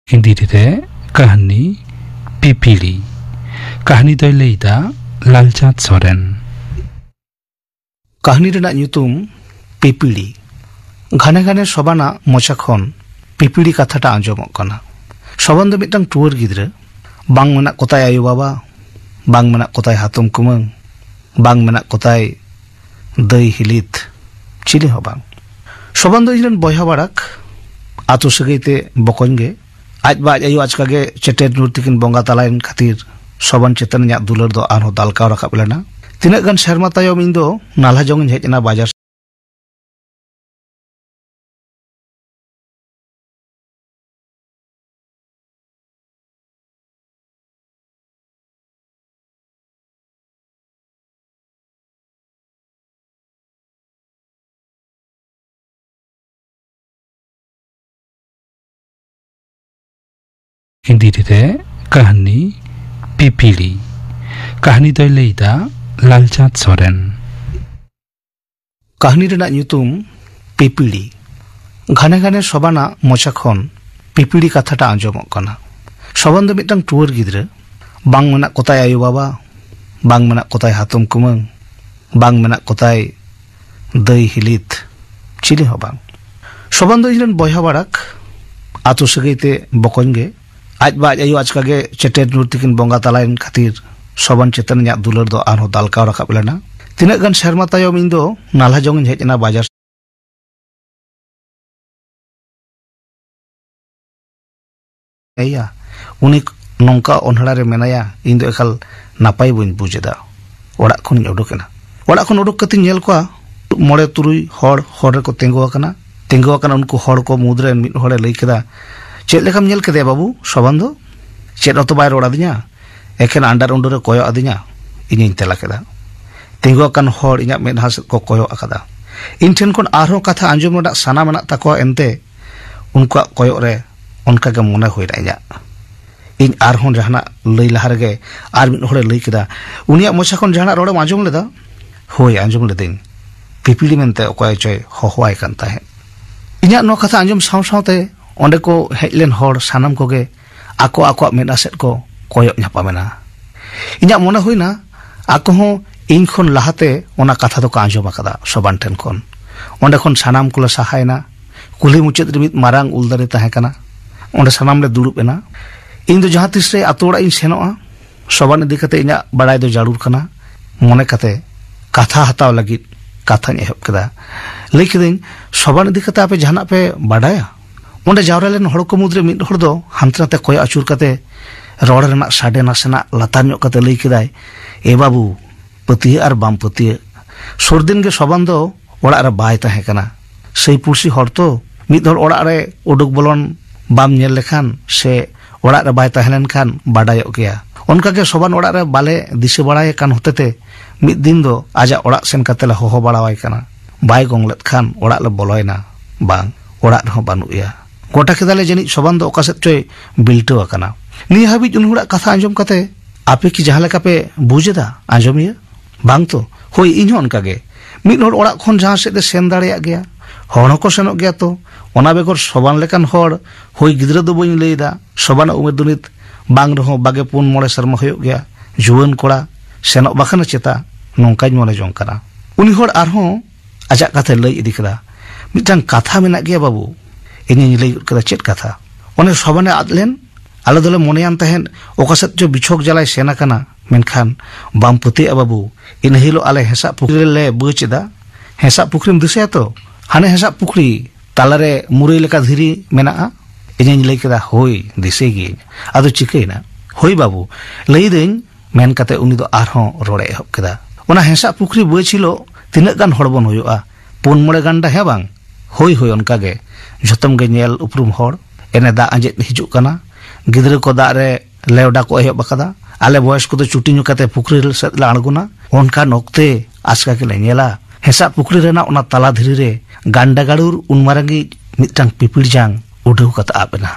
ᱠᱤᱱᱫᱤᱨᱤ ᱨᱮ ᱠᱟᱹᱦᱱᱤ ᱯᱤᱯᱤᱲᱤ᱾ ᱠᱟᱹᱦᱱᱤ ᱫᱚᱭ ᱞᱟᱹᱭᱫᱟ ᱞᱟᱞᱪᱟᱸᱫᱽ ᱥᱚᱨᱮᱱ᱾ ᱠᱟᱹᱦᱱᱤ ᱨᱮᱱᱟᱜ ᱧᱩᱛᱩᱢ ᱯᱤᱯᱤᱲᱤ᱾ ᱜᱷᱟᱱᱮ ᱜᱷᱟᱱᱮ ᱥᱚᱵᱟᱱᱟᱜ ᱢᱚᱪᱟ ᱠᱷᱚᱱ ᱯᱤᱯᱤᱲᱤ ᱠᱟᱛᱷᱟᱴᱟᱜ ᱟᱸᱡᱚᱢᱚᱜ ᱠᱟᱱᱟ᱾ ᱥᱚᱵᱟᱱ ᱫᱚ ᱢᱤᱫᱴᱟᱝ ᱴᱩᱣᱟᱹᱨ ᱜᱤᱫᱽᱨᱟᱹ᱾ ᱵᱟᱝ ᱢᱮᱱᱟᱜ ᱠᱚᱛᱟᱭ ᱟᱭᱳ ᱵᱟᱵᱟ, ᱵᱟᱝ ᱢᱮᱱᱟᱜ ᱠᱚᱛᱟᱭ ᱦᱟᱛᱚᱢ ᱠᱩᱢᱟᱹᱝ, ᱵᱟᱝ ᱢᱮᱱᱟᱜ ᱠᱚᱛᱟᱭ ᱫᱟᱹᱭ ᱦᱤᱞᱤᱛ, ᱪᱤᱞᱤ ᱦᱚᱸ ᱵᱟᱝ᱾ ᱥᱚᱵᱟᱱ ᱫᱚ ᱤᱧ ᱨᱮᱱ ᱵᱚᱭᱦᱟ ᱵᱟᱲᱟᱠ, ᱟᱛᱳ ᱥᱟᱹᱜᱟᱹᱭ ᱛᱮ ᱵᱚᱠᱚᱧ ᱜᱮ᱾ ᱟᱡ ᱵᱟ ᱟᱡ ᱟᱭᱳ ᱟᱪᱠᱟ ᱜᱮ ᱪᱮᱴᱮᱨ ᱧᱩᱨ ᱛᱤᱠᱤᱱ ᱵᱚᱸᱜᱟ ᱛᱟᱞᱟᱭᱮᱱ ᱠᱷᱟᱹᱛᱤᱨ ᱥᱚᱵᱟᱱ ᱪᱮᱛᱟᱱ ᱤᱧᱟᱹᱜ ᱫᱩᱞᱟᱹᱲ ᱫᱚ ᱟᱨᱦᱚᱸ ᱫᱟᱞᱠᱟᱣ ᱨᱟᱠᱟᱵ ᱞᱮᱱᱟ᱾ ᱛᱤᱱᱟᱹᱜ ᱜᱟᱱ ᱥᱮᱨᱢᱟ ᱛᱟᱭᱚᱢ ᱤᱧ ᱫᱚ ᱱᱟᱞᱦᱟ ᱡᱚᱝ ᱤᱧ ᱦᱮᱡ ᱮᱱᱟ ᱵᱟᱡᱟᱨ᱾ ᱦᱤᱱᱫᱤ ᱨᱮ ᱠᱟᱹᱦᱱᱤ ᱯᱤᱯᱤᱲᱤ᱾ ᱠᱟᱹᱦᱱᱤ ᱫᱚᱭ ᱞᱟᱹᱭᱫᱟ ᱞᱟᱞᱪᱟᱸᱫᱽ ᱥᱚᱨᱮᱱ᱾ ᱠᱟᱹᱦᱱᱤ ᱨᱮᱱᱟᱜ ᱧᱩᱛᱩᱢ ᱯᱤᱯᱤᱲᱤ᱾ ᱜᱷᱟᱱᱮ ᱜᱷᱟᱱᱮ ᱥᱚᱵᱟᱱᱟᱜ ᱢᱚᱪᱟ ᱠᱷᱚᱱ ᱯᱤᱯᱤᱲᱤ ᱠᱟᱛᱷᱟᱴᱟᱜ ᱟᱸᱡᱚᱢᱚᱜ ᱠᱟᱱᱟ᱾ ᱥᱚᱵᱟᱱ ᱫᱚ ᱢᱤᱫᱴᱟᱝ ᱴᱩᱣᱟᱹᱨ ᱜᱤᱫᱽᱨᱟᱹ᱾ ᱵᱟᱝ ᱢᱮᱱᱟᱜ ᱠᱚᱛᱟᱭ ᱟᱭᱳ ᱵᱟᱵᱟ, ᱵᱟᱝ ᱢᱮᱱᱟᱜ ᱠᱚᱛᱟᱭ ᱦᱟᱛᱚᱢ ᱠᱩᱢᱟᱹᱝ, ᱵᱟᱝ ᱢᱮᱱᱟᱜ ᱠᱚᱛᱟᱭ ᱫᱟᱹᱭ ᱦᱤᱞᱤᱛ, ᱪᱤᱞᱤ ᱦᱚᱸ ᱵᱟᱝ᱾ ᱥᱚᱵᱟᱱ ᱫᱚ ᱤᱧ ᱨᱮᱱ ᱵᱚᱭᱦᱟ ᱵᱟᱲᱟᱠ, ᱟᱛᱳ ᱥᱟᱹᱜᱟᱹᱭ ᱛᱮ ᱵᱚᱠᱚᱧ ᱜᱮ᱾ ᱟᱡ ᱵᱟ ᱟᱡ ᱟᱭᱳ ᱟᱪᱠᱟ ᱜᱮ ᱪᱮᱴᱮᱨ ᱧᱩᱨ ᱛᱮᱠᱤᱱ ᱵᱚᱸᱜᱟ ᱛᱟᱞᱟᱭᱮᱱ ᱠᱷᱟᱹᱛᱤᱨ ᱥᱚᱵᱟᱱ ᱪᱮᱛᱟᱱ ᱤᱧᱟᱹᱜ ᱫᱩᱞᱟᱹᱲ ᱫᱚ ᱟᱨᱦᱚᱸ ᱫᱟᱞᱠᱟᱣ ᱨᱟᱠᱟᱵ ᱞᱮᱱᱟ᱾ ᱛᱤᱱᱟᱹᱜ ᱜᱟᱱ ᱥᱮᱨᱢᱟ ᱛᱟᱭᱚᱢ ᱤᱧ ᱫᱚ ᱱᱟᱞᱦᱟ ᱡᱚᱝ ᱤᱧ ᱦᱮᱡ ᱮᱱᱟ ᱵᱟᱡᱟᱨ᱾ ᱮᱭᱟ, ᱩᱱᱤ ᱱᱚᱝᱠᱟ ᱚᱱᱦᱮᱲᱟ ᱨᱮ ᱢᱮᱱᱟᱭᱟ, ᱤᱧ ᱫᱚ ᱮᱠᱟᱞ ᱱᱟᱯᱟᱭ ᱵᱟᱹᱧ ᱵᱩᱡᱽ ᱮᱫᱟ᱾ ᱚᱲᱟᱜ ᱠᱷᱚᱱᱤᱧ ᱩᱰᱩᱠ ᱮᱱᱟ᱾ ᱚᱲᱟᱜ ᱠᱷᱚᱱ ᱩᱰᱩᱠ ᱠᱟᱛᱮᱧ ᱧᱮᱞ ᱠᱚᱣᱟ, ᱢᱚᱬᱮ ᱛᱩᱨᱩᱭ ᱦᱚᱲ ᱦᱚᱨ ᱨᱮᱠᱚ ᱛᱤᱸᱜᱩ ᱟᱠᱟᱱᱟ᱾ ᱛᱤᱸᱜᱩ ᱟᱠᱟᱱ ᱩᱱᱠᱩ ᱦᱚᱲ ᱠᱚ ᱢᱩᱫᱽᱨᱮ ᱢᱤᱫ ᱦᱚᱲᱮ ᱞᱟᱹᱭ ᱠᱮᱫᱟ, "ᱪᱮᱫ ᱞᱮᱠᱟᱢ ᱧᱮᱞ ᱠᱮᱫᱮᱭᱟ ᱵᱟᱹᱵᱩ, ᱥᱚᱵᱟᱱ ᱫᱚ?" "ᱪᱮᱫ ᱦᱚᱸᱛᱚ ᱵᱟᱭ ᱨᱚᱲ ᱟᱹᱫᱤᱧᱟ, ᱮᱠᱷᱮᱱ ᱟᱱᱰᱟᱨ ᱩᱱᱰᱩᱨ ᱮ ᱠᱚᱭᱚᱜ ᱟᱹᱫᱤᱧᱟ", ᱤᱧᱤᱧ ᱛᱮᱞᱟ ᱠᱮᱫᱟ᱾ ᱛᱤᱸᱜᱩ ᱟᱠᱟᱱ ᱦᱚᱲ ᱤᱧᱟᱜ ᱢᱮᱫᱦᱟ ᱥᱮᱫ ᱠᱚ ᱠᱚᱭᱚᱜ ᱟᱠᱟᱫᱟ᱾ ᱤᱧ ᱴᱷᱮᱱ ᱠᱷᱚᱱ ᱟᱨᱦᱚᱸ ᱠᱟᱛᱷᱟ ᱟᱸᱡᱚᱢ ᱨᱮᱱᱟᱜ ᱥᱟᱱᱟ ᱢᱮᱱᱟᱜ ᱛᱟᱠᱚᱣᱟ, ᱮᱱᱛᱮ ᱩᱱᱠᱩᱣᱟᱜ ᱠᱚᱭᱚᱜ ᱨᱮ ᱚᱱᱠᱟ ᱜᱮ ᱢᱚᱱᱮ ᱦᱩᱭᱱᱟ ᱤᱧᱟᱜ᱾ ᱤᱧ ᱟᱨᱦᱚᱸ ᱡᱟᱦᱟᱱᱟᱜ ᱞᱟᱹᱭ ᱞᱟᱦᱟ ᱨᱮᱜᱮ ᱟᱨ ᱢᱤᱫ ᱦᱚᱲᱮ ᱞᱟᱹᱭ ᱠᱮᱫᱟ, "ᱩᱱᱤᱭᱟᱜ ᱢᱚᱪᱟ ᱠᱷᱚᱱ ᱡᱟᱦᱟᱱᱟᱜ ᱨᱚᱲᱮᱢ ᱟᱸᱡᱚᱢ ᱞᱮᱫᱟ?" "ᱦᱳᱭ, ᱟᱸᱡᱚᱢ ᱞᱮᱫᱟᱹᱧ᱾ ᱯᱤᱯᱤᱲᱤ ᱢᱮᱱᱛᱮ ᱚᱠᱚᱭ ᱪᱚᱭ ᱦᱚᱦᱚᱣᱟᱭ ᱠᱟᱱ ᱛᱟᱦᱮᱸᱫ᱾" ᱤᱧᱟᱜ ᱱᱚᱣᱟ ᱠᱟᱛᱷᱟ ᱟᱸᱡᱚᱢ ᱥᱟᱶ ᱥᱟᱶᱛᱮ ᱚᱸᱰᱮ ᱠᱚ ᱦᱮᱡ ᱞᱮᱱ ᱦᱚᱲ ᱥᱟᱱᱟᱢ ᱠᱚᱜᱮ ᱟᱠᱚ ᱟᱠᱚᱣᱟᱜ ᱢᱮᱫᱦᱟ ᱥᱮᱫ ᱠᱚ ᱠᱚᱭᱚᱜ ᱧᱟᱯᱟᱢᱮᱱᱟ᱾ ᱤᱧᱟᱜ ᱢᱚᱱᱮ ᱦᱩᱭᱱᱟ, ᱟᱠᱚ ᱦᱚᱸ ᱤᱧ ᱠᱷᱚᱱ ᱞᱟᱦᱟᱛᱮ ᱚᱱᱟ ᱠᱟᱛᱷᱟ ᱫᱚᱠᱚ ᱟᱸᱡᱚᱢ ᱟᱠᱟᱫᱟ ᱥᱚᱵᱟᱱ ᱴᱷᱮᱱ ᱠᱷᱚᱱ᱾ ᱚᱸᱰᱮ ᱠᱷᱚᱱ ᱥᱟᱱᱟᱢ ᱠᱚᱞᱮ ᱥᱟᱦᱟᱭᱮᱱᱟ᱾ ᱠᱩᱞᱦᱤ ᱢᱩᱪᱟᱹᱫ ᱨᱮ ᱢᱤᱫ ᱢᱟᱨᱟᱝ ᱩᱞ ᱫᱟᱨᱮ ᱛᱟᱦᱮᱸ ᱠᱟᱱᱟ᱾ ᱚᱸᱰᱮ ᱥᱟᱱᱟᱢ ᱞᱮ ᱫᱩᱲᱩᱵ ᱮᱱᱟ᱾ ᱤᱧ ᱫᱚ ᱡᱟᱦᱟᱸ ᱛᱤᱥ ᱨᱮ ᱟᱛᱳ ᱚᱲᱟᱜ ᱤᱧ ᱥᱮᱱᱚᱜᱼᱟ, ᱥᱚᱵᱟᱱ ᱤᱫᱤ ᱠᱟᱛᱮ ᱤᱧᱟᱜ ᱵᱟᱲᱟᱭ ᱫᱚ ᱡᱟᱹᱨᱩᱲ ᱠᱟᱱᱟ ᱢᱚᱱᱮ ᱠᱟᱛᱮ ᱠᱟᱛᱷᱟ ᱦᱟᱛᱟᱣ ᱞᱟᱹᱜᱤᱫ ᱠᱟᱛᱷᱟᱧ ᱮᱦᱚᱵ ᱠᱮᱫᱟ᱾ ᱞᱟᱹᱭ ᱠᱤᱫᱟᱹᱧ, "ᱥᱚᱵᱟᱱ ᱤᱫᱤ ᱠᱟᱛᱮ ᱟᱯᱮ ᱡᱟᱦᱟᱱᱟᱜ ᱯᱮ ᱵᱟᱰᱟᱭᱟ?" ᱚᱸᱰᱮ ᱡᱟᱣᱨᱟ ᱞᱮᱱ ᱦᱚᱲ ᱠᱚ ᱢᱩᱫᱽᱨᱮ ᱢᱤᱫ ᱦᱚᱲ ᱫᱚ ᱦᱟᱱᱛᱮ ᱱᱟᱛᱮ ᱠᱚᱭᱚᱜ ᱟᱹᱪᱩᱨ ᱠᱟᱛᱮ ᱨᱚᱲ ᱨᱮᱱᱟᱜ ᱥᱟᱰᱮ ᱱᱟᱥᱮᱱᱟᱜ ᱞᱟᱛᱟᱨ ᱧᱚᱜ ᱠᱟᱛᱮ ᱞᱟᱹᱭ ᱠᱮᱫᱟᱭ, "ᱮ ᱵᱟᱹᱵᱩ, ᱯᱟᱹᱛᱭᱟᱹᱜ ᱟᱨ ᱵᱟᱢ ᱯᱟᱹᱛᱭᱟᱹᱜ, ᱥᱩᱨ ᱫᱤᱱ ᱜᱮ ᱥᱚᱵᱟᱱ ᱫᱚ ᱚᱲᱟᱜ ᱨᱮ ᱵᱟᱭ ᱛᱟᱦᱮᱸ ᱠᱟᱱᱟ᱾ ᱥᱟᱹᱭ ᱯᱩᱲᱥᱤ ᱦᱚᱲ ᱛᱚ, ᱢᱤᱫ ᱦᱚᱲ ᱚᱲᱟᱜ ᱨᱮ ᱩᱰᱩᱠ ᱵᱚᱞᱚᱱ ᱵᱟᱢ ᱧᱮᱞ ᱞᱮᱠᱷᱟᱱ ᱥᱮ ᱚᱲᱟᱜ ᱨᱮ ᱵᱟᱭ ᱛᱟᱦᱮᱸ ᱞᱮᱱᱠᱷᱟᱱ ᱵᱟᱰᱟᱭᱚᱜ ᱜᱮᱭᱟ᱾ ᱚᱱᱠᱟ ᱜᱮ ᱥᱚᱵᱟᱱ ᱚᱲᱟᱜ ᱨᱮ ᱵᱟᱞᱮ ᱫᱤᱥᱟᱹ ᱵᱟᱲᱟᱭᱮ ᱠᱟᱱ ᱦᱚᱛᱮᱛᱮ ᱢᱤᱫ ᱫᱤᱱ ᱫᱚ ᱟᱡᱟᱜ ᱚᱲᱟᱜ ᱥᱮᱱ ᱠᱟᱛᱮ ᱞᱮ ᱦᱚᱦᱚ ᱵᱟᱲᱟᱣᱟᱭ ᱠᱟᱱᱟ᱾ ᱵᱟᱭ ᱜᱚᱝ ᱞᱮᱫ ᱠᱷᱟᱱ ᱚᱲᱟᱜ ᱞᱮ ᱵᱚᱞᱚᱭᱮᱱᱟ᱾ ᱵᱟᱝ, ᱚᱲᱟᱜ ᱨᱮᱦᱚᱸ ᱵᱟᱹᱱᱩᱜ ᱮᱭᱟ᱾ ᱜᱚᱴᱟ ᱠᱮᱫᱟᱞᱮ ᱡᱟᱹᱱᱤᱡ ᱥᱚᱵᱟᱱ ᱫᱚ ᱚᱠᱟ ᱥᱮᱫ ᱪᱚᱭ ᱵᱤᱞᱴᱟᱹᱣ ᱟᱠᱟᱱᱟ᱾ ᱱᱤᱭᱟᱹ ᱦᱟᱹᱵᱤᱡ ᱩᱱᱤ ᱦᱚᱲᱟᱜ ᱠᱟᱛᱷᱟ ᱟᱸᱡᱚᱢ ᱠᱟᱛᱮ ᱟᱯᱮ ᱠᱤ ᱡᱟᱦᱟᱸ ᱞᱮᱠᱟ ᱯᱮ ᱵᱩᱡᱽ ᱮᱫᱟ, ᱟᱸᱡᱚᱢᱤᱭᱟᱹ?" "ᱵᱟᱝ ᱛᱚ, ᱦᱳᱭ, ᱤᱧ ᱦᱚᱸ ᱚᱱᱠᱟ ᱜᱮ᱾ ᱢᱤᱫ ᱦᱚᱲ ᱚᱲᱟᱜ ᱠᱷᱚᱱ ᱡᱟᱦᱟᱸ ᱥᱮᱫ ᱮ ᱥᱮᱱ ᱫᱟᱲᱮᱭᱟᱜ ᱜᱮᱭᱟ, ᱦᱚᱲ ᱦᱚᱸᱠᱚ ᱥᱮᱱᱚᱜ ᱜᱮᱭᱟ ᱛᱚ᱾ ᱚᱱᱟ ᱵᱮᱜᱚᱨ ᱥᱚᱵᱟᱱ ᱞᱮᱠᱟᱱ ᱦᱚᱲ, ᱦᱳᱭ, ᱜᱤᱫᱽᱨᱟᱹ ᱫᱚ ᱵᱟᱹᱧ ᱞᱟᱹᱭ ᱮᱫᱟ, ᱥᱚᱵᱟᱱᱟᱜ ᱩᱢᱮᱨ ᱫᱚ ᱱᱤᱛ ᱵᱟᱝ ᱨᱮᱦᱚᱸ ᱵᱟᱜᱮ ᱯᱩᱱ ᱢᱚᱬᱮ ᱥᱮᱨᱢᱟ ᱦᱩᱭᱩᱜ ᱜᱮᱭᱟ, ᱡᱩᱣᱟᱹᱱ ᱠᱚᱲᱟ, ᱥᱮᱱᱚᱜ ᱵᱟᱠᱷᱟᱱ ᱪᱮᱛᱟ?" ᱱᱚᱝᱠᱟᱧ ᱢᱚᱱᱮ ᱡᱚᱝ ᱠᱟᱱᱟ᱾ ᱩᱱᱤ ᱦᱚᱲ ᱟᱨᱦᱚᱸ ᱟᱡᱟᱜ ᱠᱟᱛᱷᱟᱭ ᱞᱟᱹᱭ ᱤᱫᱤ ᱠᱮᱫᱟ, "ᱢᱤᱫᱴᱟᱝ ᱠᱟᱛᱷᱟ ᱢᱮᱱᱟᱜ ᱜᱮᱭᱟ ᱵᱟᱹᱵᱩ᱾ ᱤᱧᱤᱧ ᱞᱟᱹᱭ ᱜᱚᱫ ᱠᱮᱫᱟ, ᱪᱮᱫ ᱠᱟᱛᱷᱟ? ᱚᱱᱮ ᱥᱚᱵᱟᱱᱮ ᱟᱫ ᱞᱮᱱ, ᱟᱞᱮ ᱫᱚᱞᱮ ᱢᱚᱱᱮᱭᱟᱱ ᱛᱟᱦᱮᱸᱫ ᱚᱠᱟ ᱥᱮᱫ ᱪᱚ ᱵᱤᱪᱷᱚᱠ ᱡᱟᱞᱟᱭ ᱥᱮᱱ ᱟᱠᱟᱱᱟ, ᱢᱮᱱᱠᱷᱟᱱ ᱵᱟᱢ ᱯᱟᱹᱛᱭᱟᱹᱜᱼᱟ ᱵᱟᱹᱵᱩ, ᱤᱱᱟᱹ ᱦᱤᱞᱳᱜ ᱟᱞᱮ ᱦᱮᱸᱥᱟᱜ ᱯᱩᱠᱷᱨᱤ ᱨᱮᱞᱮ ᱵᱟᱹᱪ ᱮᱫᱟ᱾ ᱦᱮᱸᱥᱟᱜ ᱯᱩᱠᱷᱨᱤᱢ ᱫᱤᱥᱟᱹᱭᱟ ᱛᱚ? ᱦᱟᱱᱮ ᱦᱮᱸᱥᱟᱜ ᱯᱩᱠᱷᱨᱤ ᱛᱟᱞᱟᱨᱮ ᱢᱩᱨᱟᱹᱭ ᱞᱮᱠᱟ ᱫᱷᱤᱨᱤ ᱢᱮᱱᱟᱜᱼᱟ?" ᱤᱧᱤᱧ ᱞᱟᱹᱭ ᱠᱮᱫᱟ, "ᱦᱳᱭ, ᱫᱤᱥᱟᱹᱭ ᱜᱤᱭᱟᱹᱧ᱾ ᱟᱫᱚ ᱪᱤᱠᱟᱹᱭᱮᱱᱟ?" "ᱦᱳᱭ ᱵᱟᱹᱵᱩ, ᱞᱟᱹᱭᱫᱟᱹᱧ," ᱢᱮᱱ ᱠᱟᱛᱮ ᱩᱱᱤ ᱫᱚ ᱟᱨᱦᱚᱸ ᱨᱚᱲᱮ ᱮᱦᱚᱵ ᱠᱮᱫᱟ᱾ "ᱚᱱᱟ ᱦᱮᱸᱥᱟᱜ ᱯᱩᱠᱷᱨᱤ ᱵᱟᱹᱪ ᱦᱤᱞᱳᱜ ᱛᱤᱱᱟᱹᱜ ᱜᱟᱱ ᱦᱚᱲ ᱵᱚᱱ ᱦᱩᱭᱩᱜᱼᱟ? ᱯᱩᱱ ᱢᱚᱬᱮ ᱜᱟᱱᱰᱟ, ᱦᱮᱸ ᱵᱟᱝ?" "ᱦᱳᱭ, ᱦᱳᱭ, ᱚᱱᱠᱟ ᱜᱮ᱾ ᱡᱷᱚᱛᱚᱢ ᱜᱮ ᱧᱮᱞ ᱩᱯᱨᱩᱢ ᱦᱚᱲ᱾ ᱮᱱᱮ ᱫᱟᱜ ᱟᱸᱡᱮᱫ ᱦᱤᱡᱩᱜ ᱠᱟᱱᱟ, ᱜᱤᱫᱽᱨᱟᱹ ᱠᱚ ᱫᱟᱜ ᱨᱮ ᱞᱮᱣᱰᱟ ᱠᱚ ᱮᱦᱚᱵ ᱟᱠᱟᱫᱟ᱾ ᱟᱞᱮ ᱵᱚᱭᱚᱥ ᱠᱚᱫᱚ ᱪᱩᱴᱤ ᱧᱩ ᱠᱟᱛᱮ ᱯᱩᱠᱷᱨᱤ ᱥᱮᱫ ᱞᱮ ᱟᱬᱜᱚᱱᱟ᱾ ᱚᱱᱠᱟᱱ ᱚᱠᱛᱮ ᱟᱪᱠᱟ ᱜᱮᱞᱮ ᱧᱮᱞᱟ, ᱦᱮᱸᱥᱟᱜ ᱯᱩᱠᱷᱨᱤ ᱨᱮᱱᱟᱜ ᱚᱱᱟ ᱛᱟᱞᱟ ᱫᱷᱤᱨᱤ ᱨᱮ ᱜᱟᱱᱰᱟ ᱜᱟᱹᱲᱩᱨ ᱩᱱ ᱢᱟᱨᱟᱝᱤᱡ ᱢᱤᱫᱴᱟᱝ ᱯᱤᱯᱤᱲ ᱡᱟᱝ ᱩᱰᱟᱹᱣ ᱠᱟᱛᱮ ᱟᱵ ᱮᱱᱟ᱾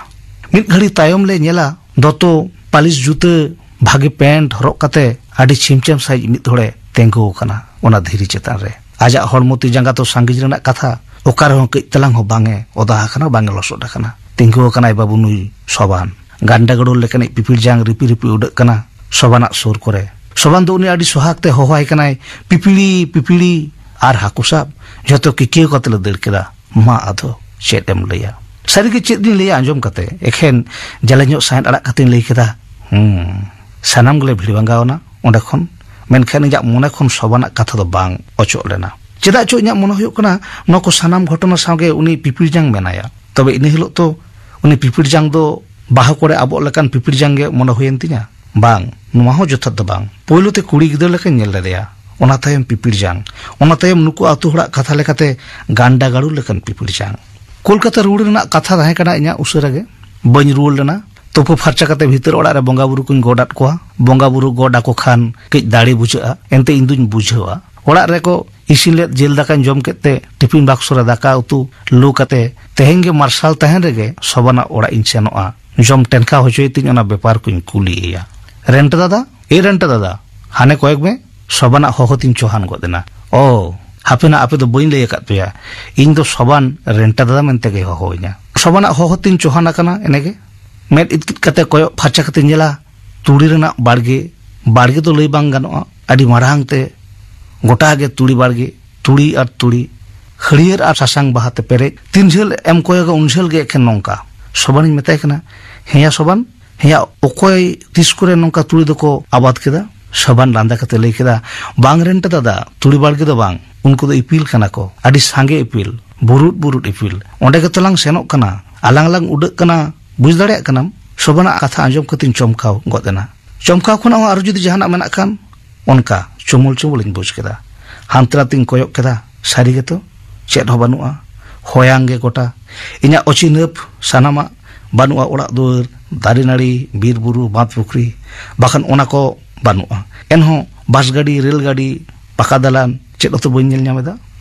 ᱢᱤᱫ ᱜᱷᱟᱹᱲᱤ ᱛᱟᱭᱚᱢ ᱞᱮ ᱧᱮᱞᱟ, ᱫᱚᱛᱚ, ᱯᱟᱹᱞᱤᱥ ᱡᱩᱛᱟᱹ, ᱵᱷᱟᱜᱮ ᱯᱮᱱᱴ ᱦᱚᱨᱚᱜ ᱠᱟᱛᱮ ᱟᱹᱰᱤ ᱪᱷᱤᱢᱪᱷᱟᱢ ᱥᱟᱺᱦᱤᱡ ᱢᱤᱫ ᱦᱚᱲᱮ ᱛᱤᱸᱜᱩ ᱟᱠᱟᱱᱟ ᱚᱱᱟ ᱫᱷᱤᱨᱤ ᱪᱮᱛᱟᱱ ᱨᱮ᱾ ᱟᱡᱟᱜ ᱦᱚᱲᱢᱚ ᱛᱤ ᱡᱟᱸᱜᱟ ᱛᱚ ᱥᱟᱺᱜᱤᱧ ᱨᱮᱱᱟᱜ ᱠᱟᱛᱷᱟ, ᱚᱠᱟ ᱨᱮᱦᱚᱸ ᱠᱟᱹᱡ ᱛᱟᱞᱟᱝ ᱦᱚᱸ ᱵᱟᱝ ᱮ ᱚᱫᱟ ᱟᱠᱟᱱᱟ, ᱵᱟᱝ ᱮ ᱞᱚᱥᱚᱫ ᱟᱠᱟᱱᱟ᱾ ᱛᱤᱸᱜᱩ ᱟᱠᱟᱱᱟᱭ ᱵᱟᱹᱵᱩ ᱱᱩᱭ ᱥᱚᱵᱟᱱ᱾ ᱜᱟᱱᱰᱟ ᱜᱟᱹᱲᱩᱨ ᱞᱮᱠᱟᱱᱤᱡ ᱯᱤᱯᱤᱲ ᱡᱟᱝ ᱨᱤᱯᱤ ᱨᱤᱯᱤ ᱩᱰᱟᱹᱜ ᱠᱟᱱᱟ ᱥᱚᱵᱟᱱᱟᱜ ᱥᱩᱨ ᱠᱚᱨᱮ᱾ ᱥᱚᱵᱟᱱ ᱫᱚ ᱩᱱᱤ ᱟᱹᱰᱤ ᱥᱚᱦᱟᱜᱽ ᱛᱮ ᱦᱚᱦᱚᱣᱟᱭ ᱠᱟᱱᱟᱭ, "ᱯᱤᱯᱤᱲᱤ, ᱯᱤᱯᱤᱲᱤ!" ᱟᱨ ᱦᱟᱹᱠᱩ ᱥᱟᱵ ᱡᱷᱚᱛᱚ ᱠᱤᱠᱤᱭᱟᱹ ᱠᱟᱛᱮ ᱞᱮ ᱫᱟᱹᱲ ᱠᱮᱫᱟ᱾ ᱢᱟ ᱟᱫᱚ ᱪᱮᱫ ᱮᱢ ᱞᱟᱹᱭᱟ? ᱥᱟᱹᱨᱤᱜᱮ ᱪᱮᱫ ᱤᱧ ᱞᱟᱹᱭᱟ ᱟᱸᱡᱚᱢ ᱠᱟᱛᱮ, ᱮᱠᱷᱮᱱ ᱡᱟᱞᱮ ᱧᱚᱜ ᱥᱟᱸᱦᱮᱫ ᱟᱲᱟᱜ ᱠᱟᱛᱮᱧ ᱞᱟᱹᱭ ᱠᱮᱫᱟ, "ᱦᱩᱸ, ᱥᱟᱱᱟᱢ ᱜᱮᱞᱮ ᱵᱷᱤᱲ ᱵᱷᱟᱸᱜᱟᱣ ᱮᱱᱟ ᱚᱸᱰᱮ ᱠᱷᱚᱱ, ᱢᱮᱱᱠᱷᱟᱱ ᱤᱧᱟᱹᱜ ᱢᱚᱱᱮ ᱠᱷᱚᱱ ᱥᱚᱵᱟᱱᱟᱜ ᱠᱟᱛᱷᱟ ᱫᱚ ᱵᱟᱝ ᱚᱪᱚᱜ ᱞᱮᱱᱟ᱾ ᱪᱮᱫᱟᱜ ᱪᱚ ᱤᱧᱟᱹᱜ ᱢᱚᱱᱮ ᱦᱩᱭᱩᱜ ᱠᱟᱱᱟ ᱱᱚᱣᱟ ᱠᱚ ᱥᱟᱱᱟᱢ ᱜᱷᱚᱴᱚᱱᱟ ᱥᱟᱶᱜᱮ ᱩᱱᱤ ᱯᱤᱯᱤᱲ ᱡᱟᱝ ᱢᱮᱱᱟᱭᱟ᱾ ᱛᱚᱵᱮ ᱤᱱᱟᱹ ᱦᱤᱞᱳᱜ ᱛᱚ ᱩᱱᱤ ᱯᱤᱯᱤᱲ ᱡᱟᱝ ᱫᱚ ᱵᱟᱦᱟ ᱠᱚᱨᱮ ᱟᱵᱚᱜ ᱞᱮᱠᱟᱱ ᱯᱤᱯᱤᱲ ᱡᱟᱝ ᱜᱮ ᱢᱚᱱᱮ ᱦᱩᱭᱮᱱ ᱛᱤᱧᱟ᱾ ᱵᱟᱝ, ᱱᱚᱣᱟ ᱦᱚᱸ ᱡᱚᱛᱷᱟᱛ ᱫᱚ ᱵᱟᱝ᱾ ᱯᱳᱭᱞᱳ ᱛᱮ ᱠᱩᱲᱤ ᱜᱤᱫᱽᱨᱟᱹ ᱞᱮᱠᱟᱧ ᱧᱮᱞ ᱞᱮᱫᱮᱭᱟ, ᱚᱱᱟ ᱛᱟᱭᱚᱢ ᱯᱤᱯᱤᱲ ᱡᱟᱝ, ᱚᱱᱟ ᱛᱟᱭᱚᱢ ᱱᱩᱠᱩ ᱟᱛᱳ ᱦᱚᱲᱟᱜ ᱠᱟᱛᱷᱟ ᱞᱮᱠᱟᱛᱮ ᱜᱟᱱᱰᱟ ᱜᱟᱹᱲᱩ ᱞᱮᱠᱟᱱ ᱯᱤᱯᱤᱲ ᱡᱟᱝ᱾ ᱠᱳᱞᱠᱟᱛᱟ ᱨᱩᱣᱟᱹᱲ ᱨᱮᱱᱟᱜ ᱠᱟᱛᱷᱟ ᱛᱟᱦᱮᱸ ᱠᱟᱱᱟ ᱤᱧᱟᱹᱜ ᱩᱥᱟᱹᱨᱟ ᱜᱮ᱾ ᱵᱟᱹᱧ ᱨᱩᱣᱟᱹᱲ ᱞᱮᱱᱟ᱾ ᱛᱩᱯᱩ ᱯᱷᱟᱨᱪᱟ ᱠᱟᱛᱮ ᱵᱷᱤᱛᱟᱹᱨ ᱚᱲᱟᱜ ᱨᱮ ᱵᱚᱸᱜᱟ ᱵᱩᱨᱩ ᱠᱚᱧ ᱜᱚᱰ ᱟᱫ ᱠᱚᱣᱟ᱾ ᱵᱚᱸᱜᱟ ᱵᱩᱨᱩ ᱜᱚᱰ ᱟᱠᱚ ᱠᱷᱟᱱ ᱠᱟᱹᱡ ᱫᱟᱲᱮ ᱵᱩᱡᱷᱟᱹᱜᱼᱟ, ᱮᱱᱛᱮ ᱤᱧ ᱫᱩᱧ ᱵᱩᱡᱷᱟᱹᱣᱟ᱾ ᱚᱲᱟᱜ ᱨᱮᱠᱚ ᱤᱥᱤᱱ ᱞᱮᱫ ᱡᱤᱞ ᱫᱟᱠᱟᱧ ᱡᱚᱢ ᱠᱮᱫ ᱛᱮ ᱴᱤᱯᱷᱤᱱ ᱵᱟᱠᱥᱚ ᱨᱮ ᱫᱟᱠᱟ ᱩᱛᱩ ᱞᱩ ᱠᱟᱛᱮ ᱛᱮᱦᱮᱧ ᱜᱮ ᱢᱟᱨᱥᱟᱞ ᱛᱟᱦᱮᱱ ᱨᱮᱜᱮ ᱥᱚᱵᱟᱱᱟᱜ ᱚᱲᱟᱜ ᱤᱧ ᱥᱮᱱᱚᱜᱼᱟ᱾ ᱡᱚᱢ ᱴᱮᱱᱠᱟ ᱦᱚᱪᱚᱭ ᱛᱤᱧ ᱚᱱᱟ ᱵᱮᱯᱟᱨ ᱠᱚᱧ ᱠᱩᱞᱤ ᱮᱭᱟ᱾ ᱨᱮᱱᱴᱟ ᱫᱟᱫᱟ, ᱮ ᱨᱮᱱᱴᱟ ᱫᱟᱫᱟ, ᱦᱟᱱᱮ ᱠᱚᱭᱮᱠ ᱢᱮ, ᱥᱚᱵᱟᱱᱟᱜ ᱦᱚᱦᱚ ᱛᱤᱧ ᱪᱚᱦᱟᱱ ᱜᱚᱫ ᱮᱱᱟ᱾ ᱚ, ᱦᱟᱯᱮ ᱱᱟ, ᱟᱯᱮ ᱫᱚ ᱵᱟᱹᱧ ᱞᱟᱹᱭ ᱟᱠᱟᱫ ᱯᱮᱭᱟ, ᱤᱧ ᱫᱚ ᱥᱚᱵᱟᱱ ᱨᱮᱱᱴᱟ ᱫᱟᱫᱟ ᱢᱮᱱᱛᱮ ᱜᱮ ᱦᱚᱦᱚᱣᱟᱹᱧᱟ᱾ ᱥᱚᱵᱟᱱᱟᱜ ᱦᱚᱦᱚ ᱛᱤᱧ ᱪᱚᱦᱟᱱ ᱟᱠᱟᱱᱟ ᱮᱱᱮᱜᱮ᱾ ᱢᱮᱫ ᱤᱛᱠᱤᱛ ᱠᱟᱛᱮ ᱠᱚᱭᱚᱜ ᱯᱷᱟᱨᱪᱟ ᱠᱟᱛᱮ ᱧᱮᱞᱟ, ᱛᱩᱲᱤ ᱨᱮᱱᱟᱜ ᱵᱟᱲᱜᱮ, ᱵᱟᱲᱜᱮ ᱫᱚ ᱞᱟᱹᱭ ᱵᱟᱝ ᱜᱟᱱᱚᱜᱼᱟ, ᱟᱹᱰᱤ ᱢᱟᱨᱟᱝ ᱛᱮ ᱜᱚᱴᱟ ᱜᱮ ᱛᱩᱲᱤ ᱵᱟᱲᱜᱮ, ᱛᱩᱲᱤ ᱟᱨ ᱛᱩᱲᱤ, ᱦᱟᱹᱨᱭᱟᱹᱲ ᱟᱨ ᱥᱟᱥᱟᱝ ᱵᱟᱦᱟ ᱛᱮ ᱯᱮᱨᱮᱡ᱾ ᱛᱤᱱ ᱡᱷᱟᱹᱞ ᱮᱢ ᱠᱚᱭᱚᱜᱟ ᱩᱱ ᱡᱷᱟᱹᱞ ᱜᱮ ᱮᱠᱷᱮᱱ ᱱᱚᱝᱠᱟ᱾ ᱥᱚᱵᱟᱱᱤᱧ ᱢᱮᱛᱟᱭ ᱠᱟᱱᱟ, ᱦᱮᱸᱭᱟ ᱥᱚᱵᱟᱱ, ᱦᱮᱸᱭᱟ, ᱚᱠᱚᱭ ᱛᱤᱥ ᱠᱚᱨᱮ ᱱᱚᱝᱠᱟ ᱛᱩᱲᱤ ᱫᱚᱠᱚ ᱟᱵᱟᱫ ᱠᱮᱫᱟ? ᱥᱚᱵᱟᱱ ᱞᱟᱸᱫᱟ ᱠᱟᱛᱮ ᱞᱟᱹᱭ ᱠᱮᱫᱟ, ᱵᱟᱝ ᱨᱮᱱᱴᱟ ᱫᱟᱫᱟ, ᱛᱩᱲᱤ ᱵᱟᱲᱜᱮ ᱫᱚ ᱵᱟᱝ, ᱩᱱᱠᱩ ᱫᱚ ᱤᱯᱤᱞ ᱠᱟᱱᱟ ᱠᱚ, ᱟᱹᱰᱤ ᱥᱟᱸᱜᱮ ᱤᱯᱤᱞ, ᱵᱩᱨᱩᱫ ᱵᱩᱨᱩᱫ ᱤᱯᱤᱞ᱾ ᱚᱸᱰᱮ ᱜᱮᱛᱚ ᱞᱟᱝ ᱥᱮᱱᱚᱜ ᱠᱟᱱᱟ, ᱟᱞᱟᱝ ᱞᱟᱝ ᱩᱰᱟᱹᱜ ᱠᱟᱱᱟ, ᱵᱩᱡᱽ ᱫᱟᱲᱮᱭᱟᱜ ᱠᱟᱱᱟᱢ? ᱥᱚᱵᱟᱱᱟᱜ ᱠᱟᱛᱷᱟ ᱟᱸᱡᱚᱢ ᱠᱟᱛᱮᱧ ᱪᱚᱢᱠᱟᱣ ᱜᱚᱫ ᱮᱱᱟ᱾ ᱪᱚᱢᱠᱟᱣ ᱠᱷᱚᱱᱟᱜ ᱦᱚᱸ ᱟᱨᱚ ᱡᱩᱫᱤ ᱡᱟᱦᱟᱱᱟᱜ ᱢᱮᱱᱟᱜ ᱠᱷᱟᱱ, ᱚᱱᱠᱟ ᱪᱩᱢᱩᱞ ᱪᱩᱢᱩᱞᱤᱧ ᱵᱩᱡᱽ ᱠᱮᱫᱟ᱾ ᱦᱟᱱᱛᱮ ᱱᱟᱛᱮᱧ ᱠᱚᱭᱚᱜ ᱠᱮᱫᱟ, ᱥᱟᱹᱨᱤ ᱜᱮᱛᱚ, ᱪᱮᱫ ᱦᱚᱸ ᱵᱟᱹᱱᱩᱜᱼᱟ᱾ ᱦᱚᱭᱟᱝ ᱜᱮ ᱜᱚᱴᱟ᱾ ᱤᱧᱟᱹᱜ ᱚᱪᱤᱱᱦᱟᱹᱯ ᱥᱟᱱᱟᱢᱟᱜ ᱵᱟᱹᱱᱩᱜᱼᱟ, ᱚᱲᱟᱜ ᱫᱩᱣᱟᱹᱨ, ᱫᱟᱨᱮ ᱱᱟᱹᱲᱤ, ᱵᱤᱨ ᱵᱩᱨᱩ, ᱵᱟᱸᱫᱽ ᱯᱩᱠᱷᱨᱤ, ᱵᱟᱠᱷᱟᱱ ᱚᱱᱟ ᱠᱚ ᱵᱟᱹᱱᱩᱜᱼᱟ᱾ ᱮᱱᱦᱚᱸ ᱵᱟᱥ ᱜᱟᱹᱰᱤ, ᱨᱮᱞ ᱜᱟᱹᱰᱤ, ᱯᱟᱠᱟ ᱫᱟᱞᱟᱱ, ᱪᱮᱫ ᱦᱚᱸᱛᱚ ᱵᱟᱹᱧ ᱧᱮᱞ ᱧᱟᱢ ᱮᱫᱟ᱾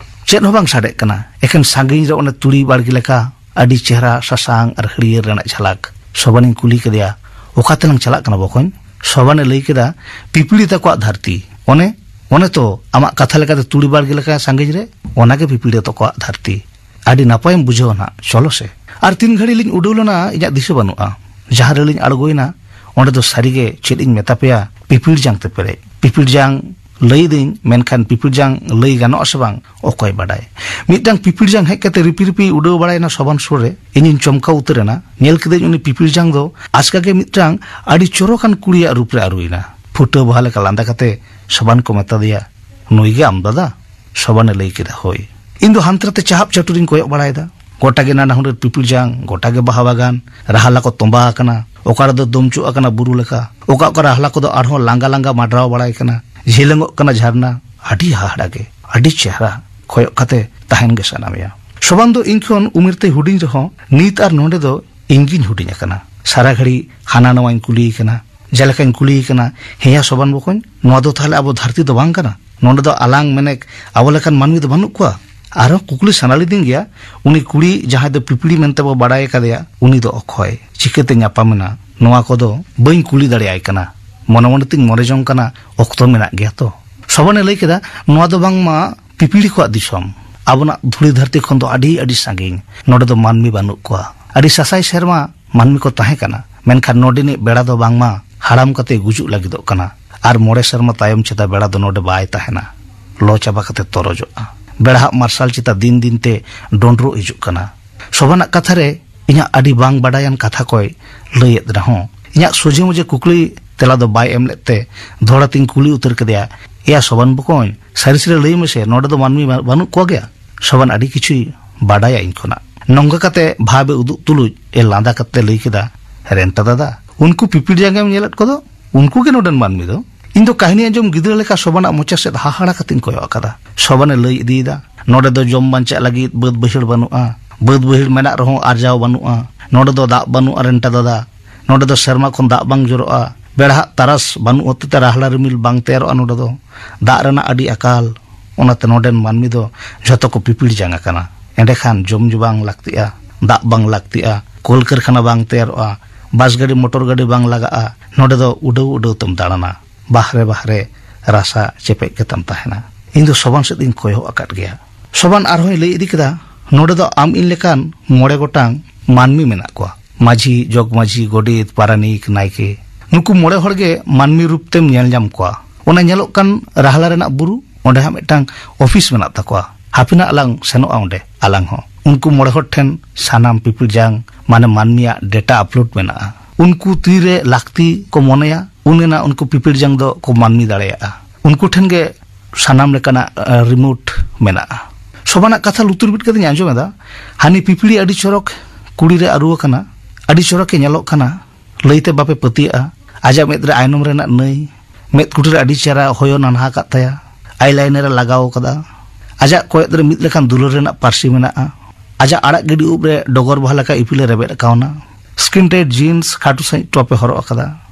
ᱪᱮᱫ ᱦᱚᱸ ᱵᱟᱝ ᱥᱟᱰᱮᱜ ᱠᱟᱱᱟ, ᱮᱠᱷᱮᱱ ᱥᱟᱺᱜᱤᱧ ᱨᱮ ᱚᱱᱮ ᱛᱩᱲᱤ ᱵᱟᱲᱜᱮ ᱞᱮᱠᱟ ᱟᱹᱰᱤ ᱪᱮᱦᱨᱟ ᱥᱟᱥᱟᱝ ᱟᱨ ᱦᱟᱹᱨᱭᱟᱹᱲ ᱨᱮᱱᱟᱜ ᱡᱷᱟᱞᱟᱠ᱾ ᱥᱚᱵᱟᱱᱤᱧ ᱠᱩᱞᱤ ᱠᱮᱫᱮᱭᱟ, ᱚᱠᱟ ᱛᱮᱞᱟᱝ ᱪᱟᱞᱟᱜ ᱠᱟᱱᱟ ᱵᱚᱠᱚᱧ? ᱥᱚᱵᱟᱱᱮ ᱞᱟᱹᱭ ᱠᱮᱫᱟ, ᱯᱤᱯᱤᱲᱤ ᱛᱟᱠᱚᱣᱟᱜ ᱫᱷᱟᱹᱨᱛᱤ᱾ ᱚᱱᱮ, ᱚᱱᱮ ᱛᱚ ᱟᱢᱟᱜ ᱠᱟᱛᱷᱟ ᱞᱮᱠᱟᱛᱮ ᱛᱩᱲᱤ ᱵᱟᱲᱜᱮ ᱞᱮᱠᱟ ᱥᱟᱺᱜᱤᱧ ᱨᱮ, ᱚᱱᱟ ᱜᱮ ᱯᱤᱯᱤᱲᱤ ᱛᱟᱠᱚᱣᱟᱜ ᱫᱷᱟᱹᱨᱛᱤ᱾ ᱟᱹᱰᱤ ᱱᱟᱯᱟᱭᱮᱢ ᱵᱩᱡᱷᱟᱹᱣᱟ ᱱᱟᱜ, ᱪᱚᱞᱚ ᱥᱮ᱾ ᱟᱨ ᱛᱤᱱ ᱜᱷᱟᱹᱲᱤ ᱞᱤᱧ ᱩᱰᱟᱹᱣ ᱞᱮᱱᱟ ᱤᱧᱟᱹᱜ ᱫᱤᱥᱟᱹ ᱵᱟᱹᱱᱩᱜᱼᱟ᱾ ᱡᱟᱦᱟᱸ ᱨᱮᱞᱤᱧ ᱟᱬᱜᱚᱭᱮᱱᱟ, ᱚᱸᱰᱮ ᱫᱚ ᱥᱟᱹᱨᱤᱜᱮ ᱪᱮᱫ ᱤᱧ ᱢᱮᱛᱟ ᱯᱮᱭᱟ, ᱯᱤᱯᱤᱲ ᱡᱟᱝ ᱛᱮ ᱯᱮᱨᱮᱡ᱾ ᱯᱤᱯᱤᱲ ᱡᱟᱝ ᱞᱟᱹᱭᱫᱟᱹᱧ, ᱢᱮᱱᱠᱷᱟᱱ ᱯᱤᱯᱤᱲ ᱡᱟᱝ ᱞᱟᱹᱭ ᱜᱟᱱᱚᱜᱼᱟ ᱥᱮ ᱵᱟᱝ, ᱚᱠᱚᱭ ᱵᱟᱰᱟᱭ᱾ ᱢᱤᱫᱴᱟᱝ ᱯᱤᱯᱤᱲ ᱡᱟᱝ ᱦᱮᱡ ᱠᱟᱛᱮ ᱨᱤᱯᱤ ᱨᱤᱯᱤ ᱩᱰᱟᱹᱣ ᱵᱟᱲᱟᱭᱮᱱᱟ ᱥᱚᱵᱟᱱ ᱥᱩᱨ ᱨᱮ᱾ ᱤᱧᱤᱧ ᱪᱚᱢᱠᱟᱣ ᱩᱛᱟᱹᱨ ᱮᱱᱟ᱾ ᱧᱮᱞ ᱠᱤᱫᱟᱹᱧ ᱩᱱᱤ ᱯᱤᱯᱤᱲ ᱡᱟᱝ ᱫᱚ ᱟᱪᱠᱟ ᱜᱮ ᱢᱤᱫᱴᱟᱝ ᱟᱹᱰᱤ ᱪᱚᱨᱚᱠᱟᱱ ᱠᱩᱲᱤᱭᱟᱜ ᱨᱩᱯ ᱨᱮ ᱟᱹᱨᱩᱭᱮᱱᱟ᱾ ᱯᱷᱩᱴᱟᱹᱣ ᱵᱟᱦᱟ ᱞᱮᱠᱟ ᱞᱟᱸᱫᱟ ᱠᱟᱛᱮ ᱥᱚᱵᱟᱱ ᱠᱚ ᱢᱮᱛᱟ ᱫᱮᱭᱟ, "ᱱᱩᱭ ᱜᱮ ᱟᱢ ᱫᱟᱫᱟ?" ᱥᱚᱵᱟᱱᱮ ᱞᱟᱹᱭ ᱠᱮᱫᱟ, "ᱦᱳᱭ᱾" ᱤᱧ ᱫᱚ ᱦᱟᱱᱛᱮ ᱱᱟᱛᱮ ᱪᱟᱦᱟᱵ ᱪᱟᱹᱴᱩᱨᱤᱧ ᱠᱚᱭᱚᱜ ᱵᱟᱲᱟᱭᱮᱫᱟ᱾ ᱜᱚᱴᱟ ᱜᱮ ᱱᱟᱱᱟ ᱦᱩᱱᱟᱹᱨ ᱯᱤᱯᱤᱲ ᱡᱟᱝ, ᱜᱚᱴᱟ ᱜᱮ ᱵᱟᱦᱟ ᱵᱟᱜᱟᱱ, ᱨᱟᱦᱞᱟ ᱠᱚ ᱛᱚᱸᱵᱟ ᱟᱠᱟᱱᱟ, ᱚᱠᱟ ᱨᱮᱫᱚ ᱫᱚᱢ ᱪᱚᱜ ᱟᱠᱟᱱᱟ ᱵᱩᱨᱩ ᱞᱮᱠᱟ, ᱚᱠᱟ ᱚᱠᱟ ᱨᱟᱦᱞᱟ ᱠᱚᱫᱚ ᱟᱨᱦᱚᱸ ᱞᱟᱸᱜᱟ ᱞᱟᱸᱜᱟ ᱢᱟᱰᱨᱟᱣ ᱵᱟᱲᱟᱭ ᱠᱟᱱᱟ, ᱡᱷᱤᱞᱟᱹᱝᱚᱜ ᱠᱟᱱᱟ ᱡᱷᱟᱨᱱᱟ᱾ ᱟᱹᱰᱤ ᱦᱟᱦᱟᱲᱟ ᱜᱮ, ᱟᱹᱰᱤ ᱪᱮᱦᱨᱟ, ᱠᱚᱭᱚᱜ ᱠᱟᱛᱮ ᱛᱟᱦᱮᱱ ᱜᱮ ᱥᱟᱱᱟ ᱢᱮᱭᱟ᱾ ᱥᱚᱵᱟᱱ ᱫᱚ ᱤᱧ ᱠᱷᱚᱱ ᱩᱢᱮᱨ ᱛᱮᱭ ᱦᱩᱰᱤᱧ ᱨᱮᱦᱚᱸ ᱱᱤᱛ ᱟᱨ ᱱᱚᱰᱮ ᱫᱚ ᱤᱧ ᱜᱤᱧ ᱦᱩᱰᱤᱧ ᱟᱠᱟᱱᱟ᱾ ᱥᱟᱨᱟ ᱜᱷᱟᱹᱲᱤ ᱦᱟᱱᱟ ᱱᱚᱣᱟᱧ ᱠᱩᱞᱤᱭᱮ ᱠᱟᱱᱟ, ᱡᱮᱞᱮᱠᱟᱧ ᱠᱩᱞᱤᱭᱮ ᱠᱟᱱᱟ, "ᱦᱮᱸᱭᱟ ᱥᱚᱵᱟᱱ ᱵᱚᱠᱚᱧ, ᱱᱚᱣᱟ ᱫᱚ ᱛᱟᱦᱞᱮ ᱟᱵᱚ ᱫᱷᱟᱹᱨᱛᱤ ᱫᱚ ᱵᱟᱝ ᱠᱟᱱᱟ? ᱱᱚᱰᱮ ᱫᱚ ᱟᱞᱟᱝ ᱢᱮᱱᱮᱠ ᱟᱵᱚ ᱞᱮᱠᱟᱱ ᱢᱟᱹᱱᱢᱤ ᱫᱚ ᱵᱟᱹᱱᱩᱜ ᱠᱚᱣᱟ?" ᱟᱨᱦᱚᱸ ᱠᱩᱠᱞᱤ ᱥᱟᱱᱟ ᱞᱤᱫᱤᱧ ᱜᱮᱭᱟ᱾ ᱩᱱᱤ ᱠᱩᱲᱤ ᱡᱟᱦᱟᱸᱭ ᱫᱚ ᱯᱤᱯᱤᱲᱤ ᱢᱮᱱᱛᱮ ᱵᱚ ᱵᱟᱲᱟᱭ ᱟᱠᱟᱫᱮᱭᱟ, ᱩᱱᱤ ᱫᱚ ᱚᱠᱚᱭ? ᱪᱤᱠᱟᱹᱛᱮ ᱧᱟᱯᱟᱢ ᱮᱱᱟ? ᱱᱚᱣᱟ ᱠᱚᱫᱚ ᱵᱟᱹᱧ ᱠᱩᱞᱤ ᱫᱟᱲᱮᱭᱟᱭ ᱠᱟᱱᱟ᱾ ᱢᱚᱱᱮ ᱢᱚᱱᱮ ᱛᱤᱧ ᱢᱚᱱᱮ ᱡᱚᱝ ᱠᱟᱱᱟ, ᱚᱠᱛᱚ ᱢᱮᱱᱟᱜ ᱜᱮᱭᱟ ᱛᱚ᱾ ᱥᱚᱵᱟᱱᱮ ᱞᱟᱹᱭ ᱠᱮᱫᱟ, ᱱᱚᱣᱟ ᱫᱚ ᱵᱟᱝᱢᱟ ᱯᱤᱯᱤᱲᱤ ᱠᱚᱣᱟᱜ ᱫᱤᱥᱚᱢ᱾ ᱟᱵᱚᱱᱟᱜ ᱫᱷᱩᱲᱤ ᱫᱷᱟᱹᱨᱛᱤ ᱠᱷᱚᱱ ᱫᱚ ᱟᱹᱰᱤ, ᱟᱹᱰᱤ ᱥᱟᱺᱜᱤᱧ᱾ ᱱᱚᱰᱮ ᱫᱚ ᱢᱟᱹᱱᱢᱤ ᱵᱟᱹᱱᱩᱜ ᱠᱚᱣᱟ᱾ ᱟᱹᱰᱤ ᱥᱟᱥᱟᱭ ᱥᱮᱨᱢᱟ ᱢᱟᱹᱱᱢᱤ ᱠᱚ ᱛᱟᱦᱮᱸ ᱠᱟᱱᱟ, ᱢᱮᱱᱠᱷᱟᱱ ᱱᱚᱰᱮᱱᱤᱡ ᱵᱮᱲᱟ ᱫᱚ ᱵᱟᱝᱢᱟ ᱦᱟᱲᱟᱢ ᱠᱟᱛᱮ ᱜᱩᱡᱩᱜ ᱞᱟᱹᱜᱤᱫᱚᱜ ᱠᱟᱱᱟ᱾ ᱟᱨ ᱢᱚᱬᱮ ᱥᱮᱨᱢᱟ ᱛᱟᱭᱚᱢ ᱪᱮᱛᱟ ᱵᱮᱲᱟ ᱫᱚ ᱱᱚᱰᱮ ᱵᱟᱭ ᱛᱟᱦᱮᱱᱟ, ᱞᱚ ᱪᱟᱵᱟ ᱠᱟᱛᱮ ᱛᱚᱨᱚᱡᱚᱜᱼᱟ᱾ ᱵᱮᱲᱟᱦᱟᱜ ᱢᱟᱨᱥᱟᱞ ᱪᱮᱛᱟ ᱫᱤᱱ ᱫᱤᱱ ᱛᱮ ᱰᱚᱸᱰᱨᱚᱜ ᱦᱤᱡᱩᱜ ᱠᱟᱱᱟ᱾ ᱥᱚᱵᱟᱱᱟᱜ ᱠᱟᱛᱷᱟ ᱨᱮ ᱤᱧᱟᱹᱜ ᱟᱹᱰᱤ ᱵᱟᱝ ᱵᱟᱰᱟᱭᱟᱱ ᱠᱟᱛᱷᱟ ᱠᱚᱭ ᱞᱟᱹᱭᱮᱫ ᱨᱮᱦᱚᱸ, ᱤᱧᱟᱹᱜ ᱥᱚᱡᱷᱮ ᱢᱚᱡᱷᱮ ᱠᱩᱠᱞᱤ ᱛᱮᱞᱟ ᱫᱚ ᱵᱟᱭ ᱮᱢ ᱞᱮᱫ ᱛᱮ ᱫᱷᱚᱲᱟ ᱛᱤᱧ ᱠᱩᱞᱤ ᱩᱛᱟᱹᱨ ᱠᱮᱫᱮᱭᱟ, "ᱮᱭᱟ ᱥᱚᱵᱟᱱ ᱵᱚᱠᱚᱧ, ᱥᱟᱹᱨᱤ ᱥᱟᱹᱨᱤ ᱞᱟᱹᱭ ᱢᱮᱥᱮ, ᱱᱚᱰᱮ ᱫᱚ ᱢᱟᱹᱱᱢᱤ ᱵᱟ-, ᱵᱟᱹᱱᱩᱜ ᱠᱚᱣᱟ ᱜᱮᱭᱟ?" ᱥᱚᱵᱟᱱ ᱟᱹᱰᱤ ᱠᱤᱪᱷᱩᱭ ᱵᱟᱰᱟᱭᱟ ᱤᱧ ᱠᱷᱚᱱᱟᱜ᱾ ᱱᱚᱝᱠᱟ ᱠᱟᱛᱮ ᱵᱷᱟᱵᱽ ᱮ ᱩᱫᱩᱜ ᱛᱩᱞᱩᱡ ᱮ ᱞᱟᱸᱫᱟ ᱠᱟᱛᱮ ᱞᱟᱹᱭ ᱠᱮᱫᱟ, "ᱨᱮᱱᱴᱟ ᱫᱟᱫᱟ, ᱩᱱᱠᱩ ᱯᱤᱯᱤᱲ ᱡᱟᱸᱜᱟᱢ ᱧᱮᱞᱮᱫ ᱠᱚᱫᱚ, ᱩᱱᱠᱩ ᱜᱮ ᱱᱚᱰᱮᱱ ᱢᱟᱹᱱᱢᱤ ᱫᱚ?" ᱤᱧ ᱫᱚ ᱠᱟᱹᱦᱱᱤ ᱟᱸᱡᱚᱢ ᱜᱤᱫᱽᱨᱟᱹ ᱞᱮᱠᱟ ᱥᱚᱵᱟᱱᱟᱜ ᱢᱚᱪᱟ ᱥᱮᱫ ᱦᱟᱦᱟᱲᱟ ᱠᱟᱛᱮᱧ ᱠᱚᱭᱚᱜ ᱟᱠᱟᱫᱟ᱾ ᱥᱚᱵᱟᱱᱮ ᱞᱟᱹᱭ ᱤᱫᱤᱭᱮᱫᱟ, ᱱᱚᱰᱮ ᱫᱚ ᱡᱚᱢ ᱵᱟᱧᱪᱟᱜ ᱞᱟᱹᱜᱤᱫ ᱵᱟᱹᱫ ᱵᱟᱹᱭᱦᱟᱹᱲ ᱵᱟᱹᱱᱩᱜᱼᱟ, ᱵᱟᱹᱫ ᱵᱟᱹᱭᱦᱟᱹᱲ ᱢᱮᱱᱟᱜ ᱨᱮᱦᱚᱸ ᱟᱨᱡᱟᱣ ᱵᱟᱹᱱᱩᱜᱼᱟ᱾ ᱱᱚᱰᱮ ᱫᱚ ᱫᱟᱜ ᱵᱟᱹᱱᱩᱜᱼᱟ ᱨᱮᱱᱴᱟ ᱫᱟᱫᱟ, ᱱᱚᱰᱮ ᱫᱚ ᱥᱮᱨᱢᱟ ᱠᱷᱚᱱ ᱫᱟᱜ ᱵᱟᱝ ᱡᱚᱨᱚᱜᱼᱟ, ᱵᱮᱲᱦᱟᱜ ᱛᱟᱨᱟᱥ ᱵᱟᱹᱱᱩᱜ ᱦᱚᱛᱮᱛᱮ ᱨᱟᱦᱞᱟ ᱨᱤᱢᱤᱞ ᱵᱟᱝ ᱛᱮᱭᱟᱨᱚᱜᱼᱟ᱾ ᱱᱚᱰᱮ ᱫᱚ ᱫᱟᱜ ᱨᱮᱱᱟᱜ ᱟᱹᱰᱤ ᱟᱠᱟᱞ, ᱚᱱᱟᱛᱮ ᱱᱚᱰᱮᱱ ᱢᱟᱹᱱᱢᱤ ᱫᱚ ᱡᱷᱚᱛᱚ ᱠᱚ ᱯᱤᱯᱤᱲ ᱡᱟᱝ ᱟᱠᱟᱱᱟ᱾ ᱮᱸᱰᱮᱠᱷᱟᱱ ᱡᱚᱢ ᱧᱩ ᱵᱟᱝ ᱞᱟᱹᱠᱛᱤᱜᱼᱟ, ᱫᱟᱜ ᱵᱟᱝ ᱞᱟᱹᱠᱛᱤᱜᱼᱟ, ᱠᱚᱞ ᱠᱟᱹᱨᱠᱷᱟᱱᱟ ᱵᱟᱝ ᱛᱮᱭᱟᱨᱚᱜᱼᱟ, ᱵᱟᱥ ᱜᱟᱹᱰᱤ ᱢᱚᱴᱚᱨ ᱜᱟᱹᱰᱤ ᱵᱟᱝ ᱞᱟᱜᱟᱜᱼᱟ᱾ ᱱᱚᱰᱮ ᱫᱚ ᱩᱰᱟᱹᱣ ᱩᱰᱟᱹᱣ ᱛᱮᱢ ᱫᱟᱬᱟᱱᱟ, ᱵᱟᱦᱨᱮ ᱵᱟᱦᱨᱮ ᱨᱟᱥᱟ ᱪᱮᱯᱮᱡ ᱠᱟᱛᱮᱢ ᱛᱟᱦᱮᱱᱟ᱾ ᱤᱧ ᱫᱚ ᱥᱚᱵᱟᱱ ᱥᱮᱫ ᱤᱧ ᱠᱚᱭᱚᱜ ᱟᱠᱟᱫ ᱜᱮᱭᱟ᱾ ᱥᱚᱵᱟᱱ ᱟᱨᱦᱚᱸᱭ ᱞᱟᱹᱭ ᱤᱫᱤ ᱠᱮᱫᱟ, ᱱᱚᱰᱮ ᱫᱚ ᱟᱢ ᱤᱧ ᱞᱮᱠᱟᱱ ᱢᱚᱬᱮ ᱜᱚᱴᱟᱝ ᱢᱟᱹᱱᱢᱤ ᱢᱮᱱᱟᱜ ᱠᱚᱣᱟ᱾ ᱢᱟᱹᱡᱷᱤ, ᱡᱚᱜᱽ ᱢᱟᱹᱡᱷᱤ, ᱜᱚᱰᱮᱛ, ᱯᱟᱨᱟᱱᱤᱠ, ᱱᱟᱭᱠᱮ, ᱱᱩᱠᱩ ᱢᱚᱬᱮ ᱦᱚᱲ ᱜᱮ ᱢᱟᱹᱱᱢᱤ ᱨᱩᱯ ᱛᱮᱢ ᱧᱮᱞ ᱧᱟᱢ ᱠᱚᱣᱟ᱾ ᱚᱱᱟ ᱧᱮᱞᱚᱜ ᱠᱟᱱ ᱨᱟᱦᱞᱟ ᱨᱮᱱᱟᱜ ᱵᱩᱨᱩ, ᱚᱸᱰᱮ ᱦᱟᱸᱜ ᱢᱤᱫᱴᱟᱝ ᱚᱯᱷᱤᱥ ᱢᱮᱱᱟᱜ ᱛᱟᱠᱚᱣᱟ᱾ ᱦᱟᱯᱮᱱᱟᱜ ᱞᱟᱝ ᱥᱮᱱᱚᱜᱼᱟ ᱚᱸᱰᱮ ᱟᱞᱟᱝ ᱦᱚᱸ᱾ ᱩᱱᱠᱩ ᱢᱚᱬᱮ ᱦᱚᱲ ᱴᱷᱮᱱ ᱥᱟᱱᱟᱢ ᱯᱤᱯᱤᱲ ᱡᱟᱝ, ᱢᱟᱱᱮ ᱢᱟᱹᱱᱢᱤᱭᱟᱜ ᱰᱮᱴᱟ ᱟᱯᱞᱳᱰ ᱢᱮᱱᱟᱜᱼᱟ᱾ ᱩᱱᱠᱩ ᱛᱤᱨᱮ ᱞᱟᱹᱠᱛᱤ ᱠᱚ ᱢᱚᱱᱮᱭᱟ, ᱩᱱ ᱮᱱᱟ ᱩᱱᱠᱩ ᱯᱤᱯᱤᱲ ᱡᱟᱝ ᱫᱚ ᱠᱚ ᱢᱟᱹᱱᱢᱤ ᱫᱟᱲᱮᱭᱟᱜᱼᱟ᱾ ᱩᱱᱠᱩ ᱴᱷᱮᱱ ᱜᱮ ᱥᱟᱱᱟᱢ ᱞᱮᱠᱟᱱᱟᱜ, ᱟᱸ, ᱨᱤᱢᱳᱴ ᱢᱮᱱᱟᱜᱼᱟ᱾ ᱥᱚᱵᱟᱱᱟᱜ ᱠᱟᱛᱷᱟ ᱞᱩᱛᱩᱨ ᱵᱤᱫ ᱠᱟᱛᱮᱧ ᱟᱸᱡᱚᱢ ᱮᱫᱟ᱾ ᱦᱟᱹᱱᱤ ᱯᱤᱯᱤᱲᱤ ᱟᱹᱰᱤ ᱪᱚᱨᱚᱠ ᱠᱩᱲᱤ ᱨᱮ ᱟᱹᱨᱩ ᱟᱠᱟᱱᱟ, ᱟᱹᱰᱤ ᱪᱚᱨᱚᱠ ᱮ ᱧᱮᱞᱚᱜ ᱠᱟᱱᱟ, ᱞᱟᱹᱭᱛᱮ ᱵᱟᱯᱮ ᱯᱟᱹᱛᱭᱟᱹᱜᱼᱟ᱾ ᱟᱡᱟᱜ ᱢᱮᱫ ᱨᱮ ᱟᱭᱱᱚᱢ ᱨᱮᱱᱟᱜ ᱱᱟᱹᱭ, ᱢᱮᱫ ᱠᱩᱴᱤ ᱨᱮ ᱟᱹᱰᱤ ᱪᱮᱦᱨᱟ ᱦᱚᱭᱚ ᱱᱟᱱᱦᱟ ᱟᱠᱟᱫ ᱛᱟᱭᱟ, ᱟᱭᱞᱟᱭᱱᱟᱨ ᱮ ᱞᱟᱜᱟᱣ ᱟᱠᱟᱫᱟ᱾ ᱟᱡᱟᱜ ᱠᱚᱭᱚᱫ ᱨᱮ ᱢᱤᱫ ᱞᱮᱠᱟᱱ ᱫᱩᱞᱟᱹᱲ ᱨᱮᱱᱟᱜ ᱯᱟᱹᱨᱥᱤ ᱢᱮᱱᱟᱜᱼᱟ᱾ ᱟᱡᱟᱜ ᱟᱲᱟᱜ ᱜᱤᱰᱤ ᱩᱵ ᱨᱮ ᱰᱚᱜᱚᱨ ᱵᱟᱦᱟ ᱞᱮᱠᱟ ᱤᱯᱤᱞ ᱮ ᱨᱮᱵᱮᱫ ᱠᱟᱣᱱᱟ᱾ ᱥᱠᱤᱱ ᱴᱟᱭᱤᱴ ᱡᱤᱱᱥ, ᱠᱷᱟᱴᱩ ᱥᱟᱺᱦᱤᱡ ᱴᱚᱯ ᱮ ᱦᱚᱨᱚᱜ ᱟᱠᱟᱫᱟ᱾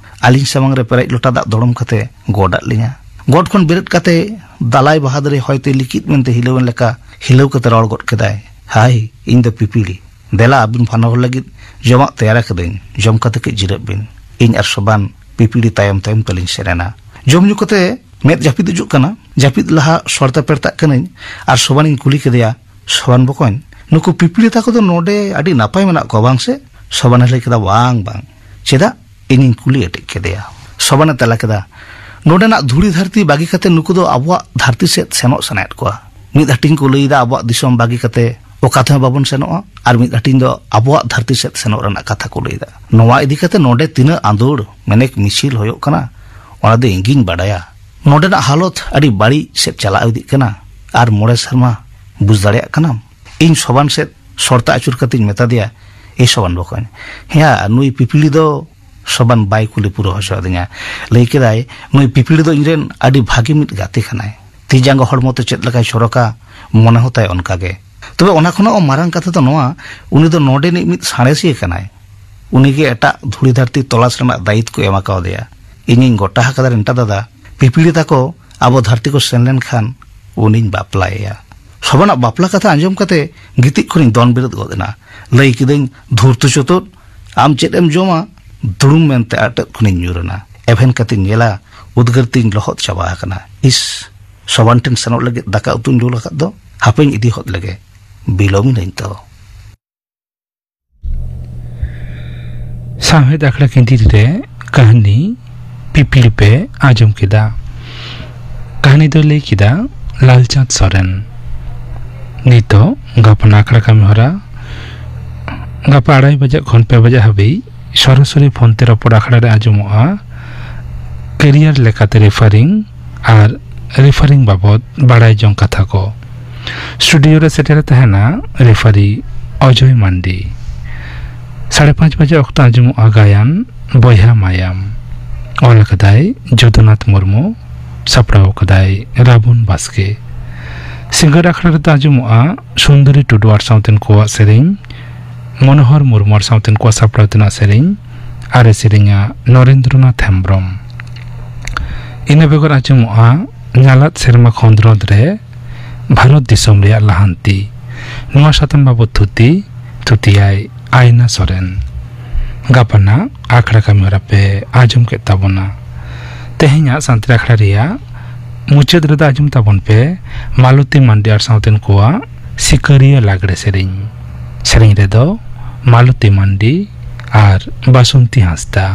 ᱟᱹᱞᱤᱧ ᱥᱟᱢᱟᱝ ᱨᱮ ᱯᱮᱨᱮᱡ ᱞᱚᱴᱟ ᱫᱟᱜ ᱫᱚᱲᱚᱢ ᱠᱟᱛᱮ ᱜᱚᱰ ᱟᱫ ᱞᱤᱧᱟ᱾ ᱜᱚᱰ ᱠᱷᱚᱱ ᱵᱮᱨᱮᱫ ᱠᱟᱛᱮ ᱫᱟᱞᱟᱭ ᱵᱟᱦᱟᱫᱩᱨᱤ ᱦᱚᱭᱛᱮ ᱞᱤᱠᱤᱫ ᱢᱮᱱᱛᱮ ᱦᱤᱞᱟᱹᱣᱮᱱ ᱞᱮᱠᱟ ᱦᱤᱞᱟᱹᱣ ᱠᱟᱛᱮ ᱨᱚᱲ ᱜᱚᱫ ᱠᱮᱫᱟᱭ, "ᱦᱟᱭ, ᱤᱧ ᱫᱚ ᱯᱤᱯᱤᱲᱤ᱾ ᱫᱮᱞᱟ, ᱟᱹᱵᱤᱱ ᱵᱟᱱᱟ ᱦᱚᱲ ᱞᱟᱹᱜᱤᱫ ᱡᱚᱢᱟᱜ ᱛᱮᱭᱟᱨ ᱟᱠᱟᱫᱟᱹᱧ, ᱡᱚᱢ ᱠᱟᱛᱮ ᱠᱟᱹᱡ ᱡᱤᱨᱟᱹᱜ ᱵᱤᱱ᱾" ᱤᱧ ᱟᱨ ᱥᱚᱵᱟᱱ ᱯᱤᱯᱤᱲᱤ ᱛᱟᱭᱚᱢ ᱛᱟᱭᱚᱢ ᱛᱮᱞᱤᱧ ᱥᱮᱱ ᱮᱱᱟ᱾ ᱡᱚᱢ ᱧᱩ ᱠᱟᱛᱮ ᱢᱮᱫ ᱡᱟᱹᱯᱤᱫ ᱦᱤᱡᱩᱜ ᱠᱟᱱᱟ᱾ ᱡᱟᱹᱯᱤᱫ ᱞᱟᱦᱟ ᱥᱚᱨᱛᱟ ᱯᱮᱨᱛᱟᱜ ᱠᱟᱹᱱᱟᱹᱧ ᱟᱨ ᱥᱚᱵᱟᱱᱤᱧ ᱠᱩᱞᱤ ᱠᱮᱫᱮᱭᱟ, "ᱥᱚᱵᱟᱱ ᱵᱚᱠᱚᱧ, ᱱᱩᱠᱩ ᱯᱤᱯᱤᱲᱤ ᱛᱟᱠᱚ ᱫᱚ ᱱᱚᱰᱮ ᱟᱹᱰᱤ ᱱᱟᱯᱟᱭ ᱢᱮᱱᱟᱜ ᱠᱚᱣᱟ ᱵᱟᱝ ᱥᱮ?" ᱥᱚᱵᱟᱱᱮ ᱞᱟᱹᱭ ᱠᱮᱫᱟ, "ᱵᱟᱝ, ᱵᱟᱝ᱾ ᱪᱮᱫᱟᱜ?" ᱤᱧᱤᱧ ᱠᱩᱞᱤ ᱮᱴᱮᱫ ᱠᱮᱫᱮᱭᱟ᱾ ᱥᱚᱵᱟᱱᱮ ᱛᱮᱞᱟ ᱠᱮᱫᱟ, "ᱱᱚᱰᱮᱱᱟᱜ ᱫᱷᱩᱲᱤ ᱫᱷᱟᱹᱨᱛᱤ ᱵᱟᱹᱜᱤ ᱠᱟᱛᱮ ᱱᱩᱠᱩ ᱫᱚ ᱟᱵᱚᱣᱟᱜ ᱫᱷᱟᱹᱨᱛᱤ ᱥᱮᱫ ᱥᱮᱱᱚᱜ ᱥᱟᱱᱟᱭᱮᱫ ᱠᱚᱣᱟ᱾ ᱢᱤᱫ ᱦᱟᱹᱴᱤᱧ ᱠᱚ ᱞᱟᱹᱭ ᱮᱫᱟ ᱟᱵᱚᱣᱟᱜ ᱫᱤᱥᱚᱢ ᱵᱟᱹᱜᱤ ᱠᱟᱛᱮ ᱚᱠᱟ ᱛᱮᱦᱚᱸ ᱵᱟᱵᱚᱱ ᱥᱮᱱᱚᱜᱼᱟ, ᱟᱨ ᱢᱤᱫ ᱦᱟᱹᱴᱤᱧ ᱫᱚ ᱟᱵᱚᱣᱟᱜ ᱫᱷᱟᱹᱨᱛᱤ ᱥᱮᱫ ᱥᱮᱱᱚᱜ ᱨᱮᱱᱟᱜ ᱠᱟᱛᱷᱟ ᱠᱚ ᱞᱟᱹᱭ ᱮᱫᱟ᱾ ᱱᱚᱣᱟ ᱤᱫᱤ ᱠᱟᱛᱮ ᱱᱚᱰᱮ ᱛᱤᱱᱟᱹᱜ ᱟᱸᱫᱳᱲ ᱢᱮᱱᱮᱠ ᱢᱤᱪᱷᱤᱞ ᱦᱩᱭᱩᱜ ᱠᱟᱱᱟ, ᱚᱱᱟ ᱫᱚ ᱤᱧᱜᱤᱧ ᱵᱟᱰᱟᱭᱟ᱾ ᱱᱚᱰᱮᱱᱟᱜ ᱦᱟᱞᱚᱛ ᱟᱹᱰᱤ ᱵᱟᱹᱲᱤᱡ ᱥᱮᱫ ᱪᱟᱞᱟᱣ ᱤᱫᱤᱜ ᱠᱟᱱᱟ, ᱟᱨ ᱢᱚᱬᱮ ᱥᱮᱨᱢᱟ ᱵᱩᱡᱽ ᱫᱟᱲᱮᱭᱟᱜ ᱠᱟᱱᱟᱢ?" ᱤᱧ ᱥᱚᱵᱟᱱ ᱥᱮᱫ ᱥᱚᱨᱛᱟ ᱟᱹᱪᱩᱨ ᱠᱟᱛᱮᱧ ᱢᱮᱛᱟ ᱫᱮᱭᱟ, "ᱮ ᱥᱚᱵᱟᱱ ᱵᱚᱠᱚᱧ, ᱦᱮᱸᱭᱟ, ᱱᱩᱭ ᱯᱤᱯᱤᱲᱤ ᱫᱚ..." ᱥᱚᱵᱟᱱ ᱵᱟᱭ ᱠᱩᱞᱤ ᱯᱩᱨᱟᱹᱣ ᱦᱚᱪᱚ ᱟᱫᱤᱧᱟ᱾ ᱞᱟᱹᱭ ᱠᱮᱫᱟᱭ, "ᱱᱩᱭ ᱯᱤᱯᱤᱲᱤ ᱫᱚ ᱤᱧᱨᱮᱱ ᱟᱹᱰᱤ ᱵᱷᱟᱹᱜᱤ ᱢᱤᱫ ᱜᱟᱛᱮ ᱠᱟᱱᱟᱭ᱾ ᱛᱤ ᱡᱟᱸᱜᱟ ᱦᱚᱲᱢᱚ ᱛᱮ ᱪᱮᱫ ᱞᱮᱠᱟᱭ ᱪᱚᱨᱚᱠᱟ, ᱢᱚᱱᱮ ᱦᱚᱸ ᱛᱟᱭ ᱚᱱᱠᱟ ᱜᱮ᱾ ᱛᱚᱵᱮ ᱚᱱᱟ ᱠᱷᱚᱱᱟᱜ ᱦᱚᱸ ᱢᱟᱨᱟᱝ ᱠᱟᱛᱷᱟ ᱫᱚ ᱱᱚᱣᱟ, ᱩᱱᱤ ᱫᱚ ᱱᱚᱰᱮᱱᱤᱡ ᱢᱤᱫ ᱥᱟᱬᱮᱥᱤᱭᱟᱹ ᱠᱟᱱᱟᱭ᱾ ᱩᱱᱤᱜᱮ ᱮᱴᱟᱜ ᱫᱷᱩᱲᱤ ᱫᱷᱟᱹᱨᱛᱤ ᱛᱚᱞᱟᱥ ᱨᱮᱱᱟᱜ ᱫᱟᱭᱤᱛ ᱠᱚ ᱮᱢ ᱟᱠᱟᱣᱫᱮᱭᱟ᱾ ᱤᱧᱤᱧ ᱜᱚᱴᱟ ᱟᱠᱟᱫᱟ ᱨᱮᱱᱴᱟ ᱫᱟᱫᱟ, ᱯᱤᱯᱤᱲᱤ ᱛᱟᱠᱚ ᱟᱵᱚ ᱫᱷᱟᱹᱨᱛᱤ ᱠᱚ ᱥᱮᱱ ᱞᱮᱱᱠᱷᱟᱱ ᱩᱱᱤᱧ ᱵᱟᱯᱞᱟᱭᱮᱭᱟ᱾" ᱥᱚᱵᱟᱱᱟᱜ ᱵᱟᱯᱞᱟ ᱠᱟᱛᱷᱟ ᱟᱸᱡᱚᱢ ᱠᱟᱛᱮ ᱜᱤᱛᱤᱡ ᱠᱷᱚᱱᱤᱧ ᱫᱚᱱ ᱵᱮᱨᱮᱫ ᱜᱚᱫ ᱮᱱᱟ᱾ ᱞᱟᱹᱭ ᱠᱤᱫᱟᱹᱧ, "ᱫᱷᱩᱨᱛᱩ ᱪᱩᱛᱩᱫ, ᱟᱢ ᱪᱮᱫ ᱮᱢ ᱡᱚᱢᱟ?" ᱫᱩᱲᱩᱢ ᱢᱮᱱᱛᱮ ᱟᱴᱮᱫ ᱠᱷᱚᱱᱤᱧ ᱧᱩᱨ ᱮᱱᱟ᱾ ᱮᱵᱷᱮᱱ ᱠᱟᱛᱮᱧ ᱧᱮᱞᱟ, ᱩᱫᱽᱜᱟᱹᱨ ᱛᱤᱧ ᱞᱚᱦᱚᱫ ᱪᱟᱵᱟ ᱟᱠᱟᱱᱟ᱾ ᱤᱥ, ᱥᱚᱵᱟᱱ ᱴᱷᱮᱱ ᱥᱮᱱᱚᱜ ᱞᱟᱹᱜᱤᱫ ᱫᱟᱠᱟ ᱩᱛᱩᱧ ᱡᱩᱞ ᱟᱠᱟᱫ ᱫᱚ, ᱦᱟᱯᱮᱧ ᱤᱫᱤ ᱦᱚᱫ ᱞᱮᱜᱮ, ᱵᱤᱞᱚᱢ ᱤᱱᱟᱹᱧ ᱛᱚ᱾ ᱥᱟᱶᱦᱮᱫ ᱟᱠᱷᱲᱟ ᱠᱮᱱᱫᱤᱨ ᱨᱮ ᱠᱟᱹᱦᱱᱤ ᱯᱤᱯᱤᱲᱤ ᱯᱮ ᱟᱸᱡᱚᱢ ᱠᱮᱫᱟ᱾ ᱠᱟᱹᱦᱱᱤ ᱫᱚᱭ ᱞᱟᱹᱭ ᱠᱮᱫᱟ ᱞᱟᱞᱪᱟᱸᱫᱽ ᱥᱚᱨᱮᱱ᱾ ᱱᱤᱛᱚᱜ ᱜᱟᱯᱟ ᱟᱠᱷᱲᱟ ᱠᱟᱹᱢᱤ ᱦᱚᱨᱟ, ᱜᱟᱯᱟ ᱟᱲᱟᱭ ᱵᱟᱡᱟᱜ ᱠᱷᱚᱱ ᱯᱮ ᱵᱟᱡᱟᱜ ᱦᱟᱹᱵᱤᱡ ᱥᱚᱨᱟᱥᱚᱨᱤ ᱯᱷᱳᱱ ᱛᱮ ᱨᱚᱯᱚᱲ ᱟᱠᱷᱲᱟ ᱨᱮ ᱟᱸᱡᱚᱢᱚᱜᱼᱟ᱾ ᱠᱮᱨᱤᱭᱟᱨ ᱞᱮᱠᱟᱛᱮ ᱨᱮᱯᱷᱟᱨᱤᱝ ᱟᱨ ᱨᱮᱯᱷᱟᱨᱤᱝ ᱵᱟᱵᱚᱫ ᱵᱟᱲᱟᱭ ᱡᱚᱝ ᱠᱟᱛᱷᱟ ᱠᱚ᱾ ᱥᱴᱩᱰᱤᱭᱳ ᱨᱮ ᱥᱮᱴᱮᱨ ᱛᱟᱦᱮᱱᱟ ᱨᱮᱯᱷᱟᱨᱤ ᱚᱡᱚᱭ ᱢᱟᱱᱰᱤ᱾ ᱥᱟᱲᱮ ᱯᱟᱸᱪ ᱵᱟᱡᱮ ᱚᱠᱛᱚ ᱟᱸᱡᱚᱢᱚᱜᱼᱟ ᱜᱟᱭᱟᱱ ᱵᱚᱭᱦᱟ ᱢᱟᱭᱟᱢ᱾ ᱚᱞ ᱟᱠᱟᱫᱟᱭ ᱡᱚᱫᱩᱱᱟᱛᱷ ᱢᱩᱨᱢᱩ, ᱥᱟᱯᱲᱟᱣ ᱟᱠᱟᱫᱟᱭ ᱨᱟᱵᱚᱱ ᱵᱟᱥᱠᱮ᱾ ᱥᱤᱸᱜᱟᱹᱲ ᱟᱠᱷᱲᱟ ᱨᱮᱫᱚ ᱟᱸᱡᱚᱢᱚᱜᱼᱟ ᱥᱩᱱᱫᱚᱨᱤ ᱴᱩᱰᱩ ᱟᱨ ᱥᱟᱶᱛᱮᱱ ᱠᱚᱣᱟᱜ ᱥᱮᱨᱮᱧ, ᱢᱚᱱᱳᱦᱚᱨ ᱢᱩᱨᱢᱩ ᱟᱨ ᱥᱟᱶᱛᱮᱱ ᱠᱚᱣᱟᱜ ᱥᱟᱯᱲᱟᱣ ᱛᱮᱱᱟᱜ ᱥᱮᱨᱮᱧ, ᱟᱨ ᱮ ᱥᱮᱨᱮᱧᱟ ᱱᱚᱨᱮᱱᱫᱨᱚᱱᱟᱛᱷ ᱦᱮᱢᱵᱽᱨᱚᱢ᱾ ᱤᱱᱟᱹ ᱵᱮᱜᱚᱨ ᱟᱸᱡᱚᱢᱚᱜᱼᱟ ᱧᱟᱞᱟᱫ ᱥᱮᱨᱢᱟ ᱠᱷᱚᱸᱫᱽᱨᱚᱸᱫᱽ ᱨᱮ ᱵᱷᱟᱨᱚᱛ ᱫᱤᱥᱚᱢ ᱨᱮᱭᱟᱜ ᱞᱟᱦᱟᱱᱛᱤ᱾ ᱱᱚᱣᱟ ᱥᱟᱛᱟᱢ ᱵᱟᱵᱚᱛ ᱛᱷᱩᱛᱤ, ᱛᱷᱩᱛᱤᱭᱟᱭ ᱟᱭᱱᱟ ᱥᱚᱨᱮᱱ᱾ ᱜᱟᱯᱟᱱᱟᱜ ᱟᱠᱷᱲᱟ ᱠᱟᱹᱢᱤ ᱦᱚᱨᱟ ᱯᱮ ᱟᱸᱡᱚᱢ ᱠᱮᱫ ᱛᱟᱵᱚᱱᱟ᱾ ᱛᱮᱦᱮᱧᱟᱜ ᱥᱟᱱᱛᱟᱲᱤ ᱟᱠᱷᱲᱟ ᱨᱮᱭᱟᱜ ᱢᱩᱪᱟᱹᱫ ᱨᱮᱫᱚ ᱟᱸᱡᱚᱢ ᱛᱟᱵᱚᱱ ᱯᱮ ᱢᱟᱞᱚᱛᱤ ᱢᱟᱱᱰᱤ ᱟᱨ ᱥᱟᱶᱛᱮᱱ ᱠᱚᱣᱟᱜ ᱥᱤᱠᱟᱹᱨᱤᱭᱟᱹ ᱞᱟᱜᱽᱲᱮ ᱥᱮᱨᱮᱧ᱾ ᱥᱮᱨᱮᱧ ᱨᱮᱫᱚ ᱢᱟᱞᱚᱛᱤ ᱢᱟᱱᱰᱤ ᱟᱨ ᱵᱟᱥᱚᱱᱛᱤ ᱦᱟᱸᱥᱫᱟ᱾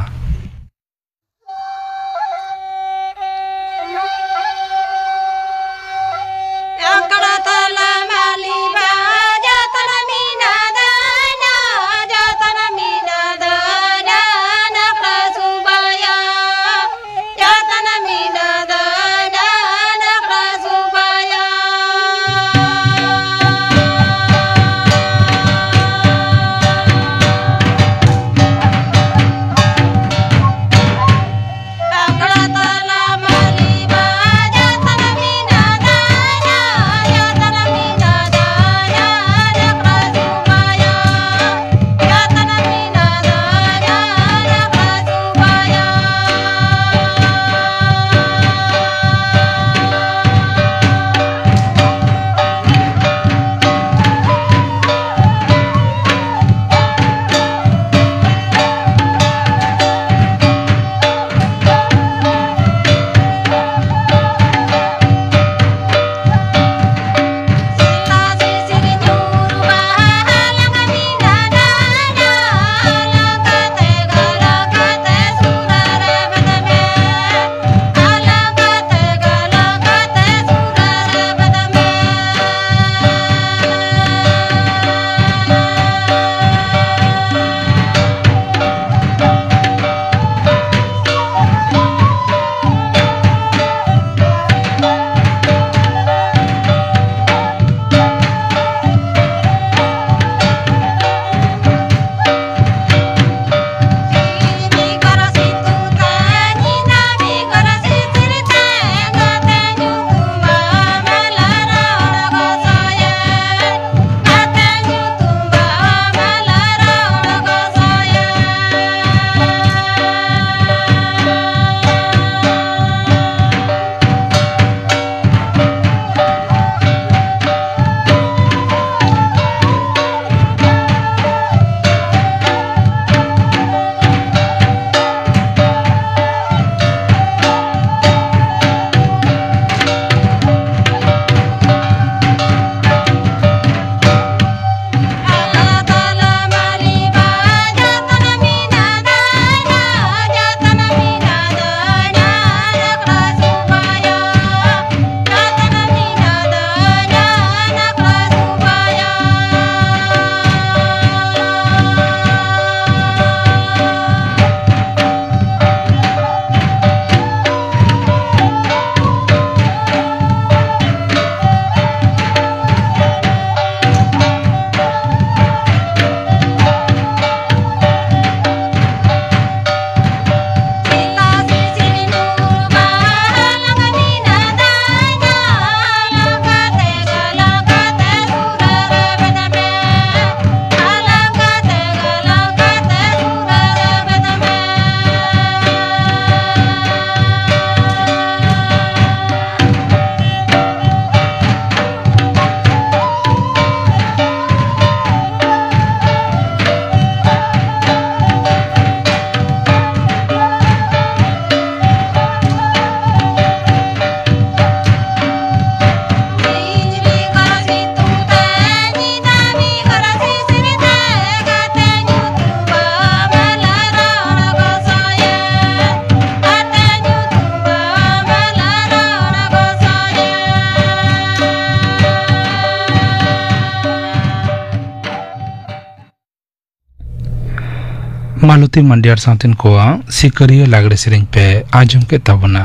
ᱢᱟᱞᱚᱛᱤ ᱢᱟᱱᱰᱤ ᱟᱨ ᱥᱟᱶᱛᱮᱱ ᱠᱚᱣᱟᱜ ᱥᱤᱠᱟᱹᱨᱤᱭᱟᱹ ᱞᱟᱜᱽᱲᱮ ᱥᱮᱨᱮᱧ ᱯᱮ ᱟᱸᱡᱚᱢ ᱠᱮᱫ ᱛᱟᱵᱚᱱᱟ᱾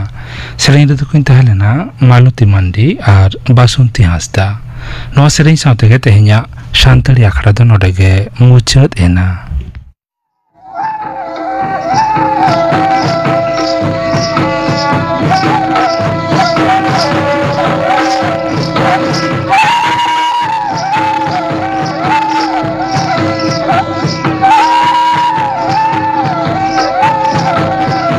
ᱥᱮᱨᱮᱧ ᱨᱮᱫᱚ ᱠᱤᱱ ᱛᱟᱦᱮᱸ ᱞᱮᱱᱟ ᱢᱟᱞᱚᱛᱤ ᱢᱟᱱᱰᱤ ᱟᱨ ᱵᱟᱥᱚᱱᱛᱤ ᱦᱟᱸᱥᱫᱟ᱾ ᱱᱚᱣᱟ ᱥᱮᱨᱮᱧ ᱥᱟᱶ ᱛᱮᱜᱮ ᱛᱮᱦᱮᱧᱟᱜ ᱥᱟᱱᱛᱟᱲᱤ ᱟᱠᱷᱲᱟ ᱫᱚ ᱱᱚᱰᱮ ᱜᱮ ᱢᱩᱪᱟᱹᱫ ᱮᱱᱟ᱾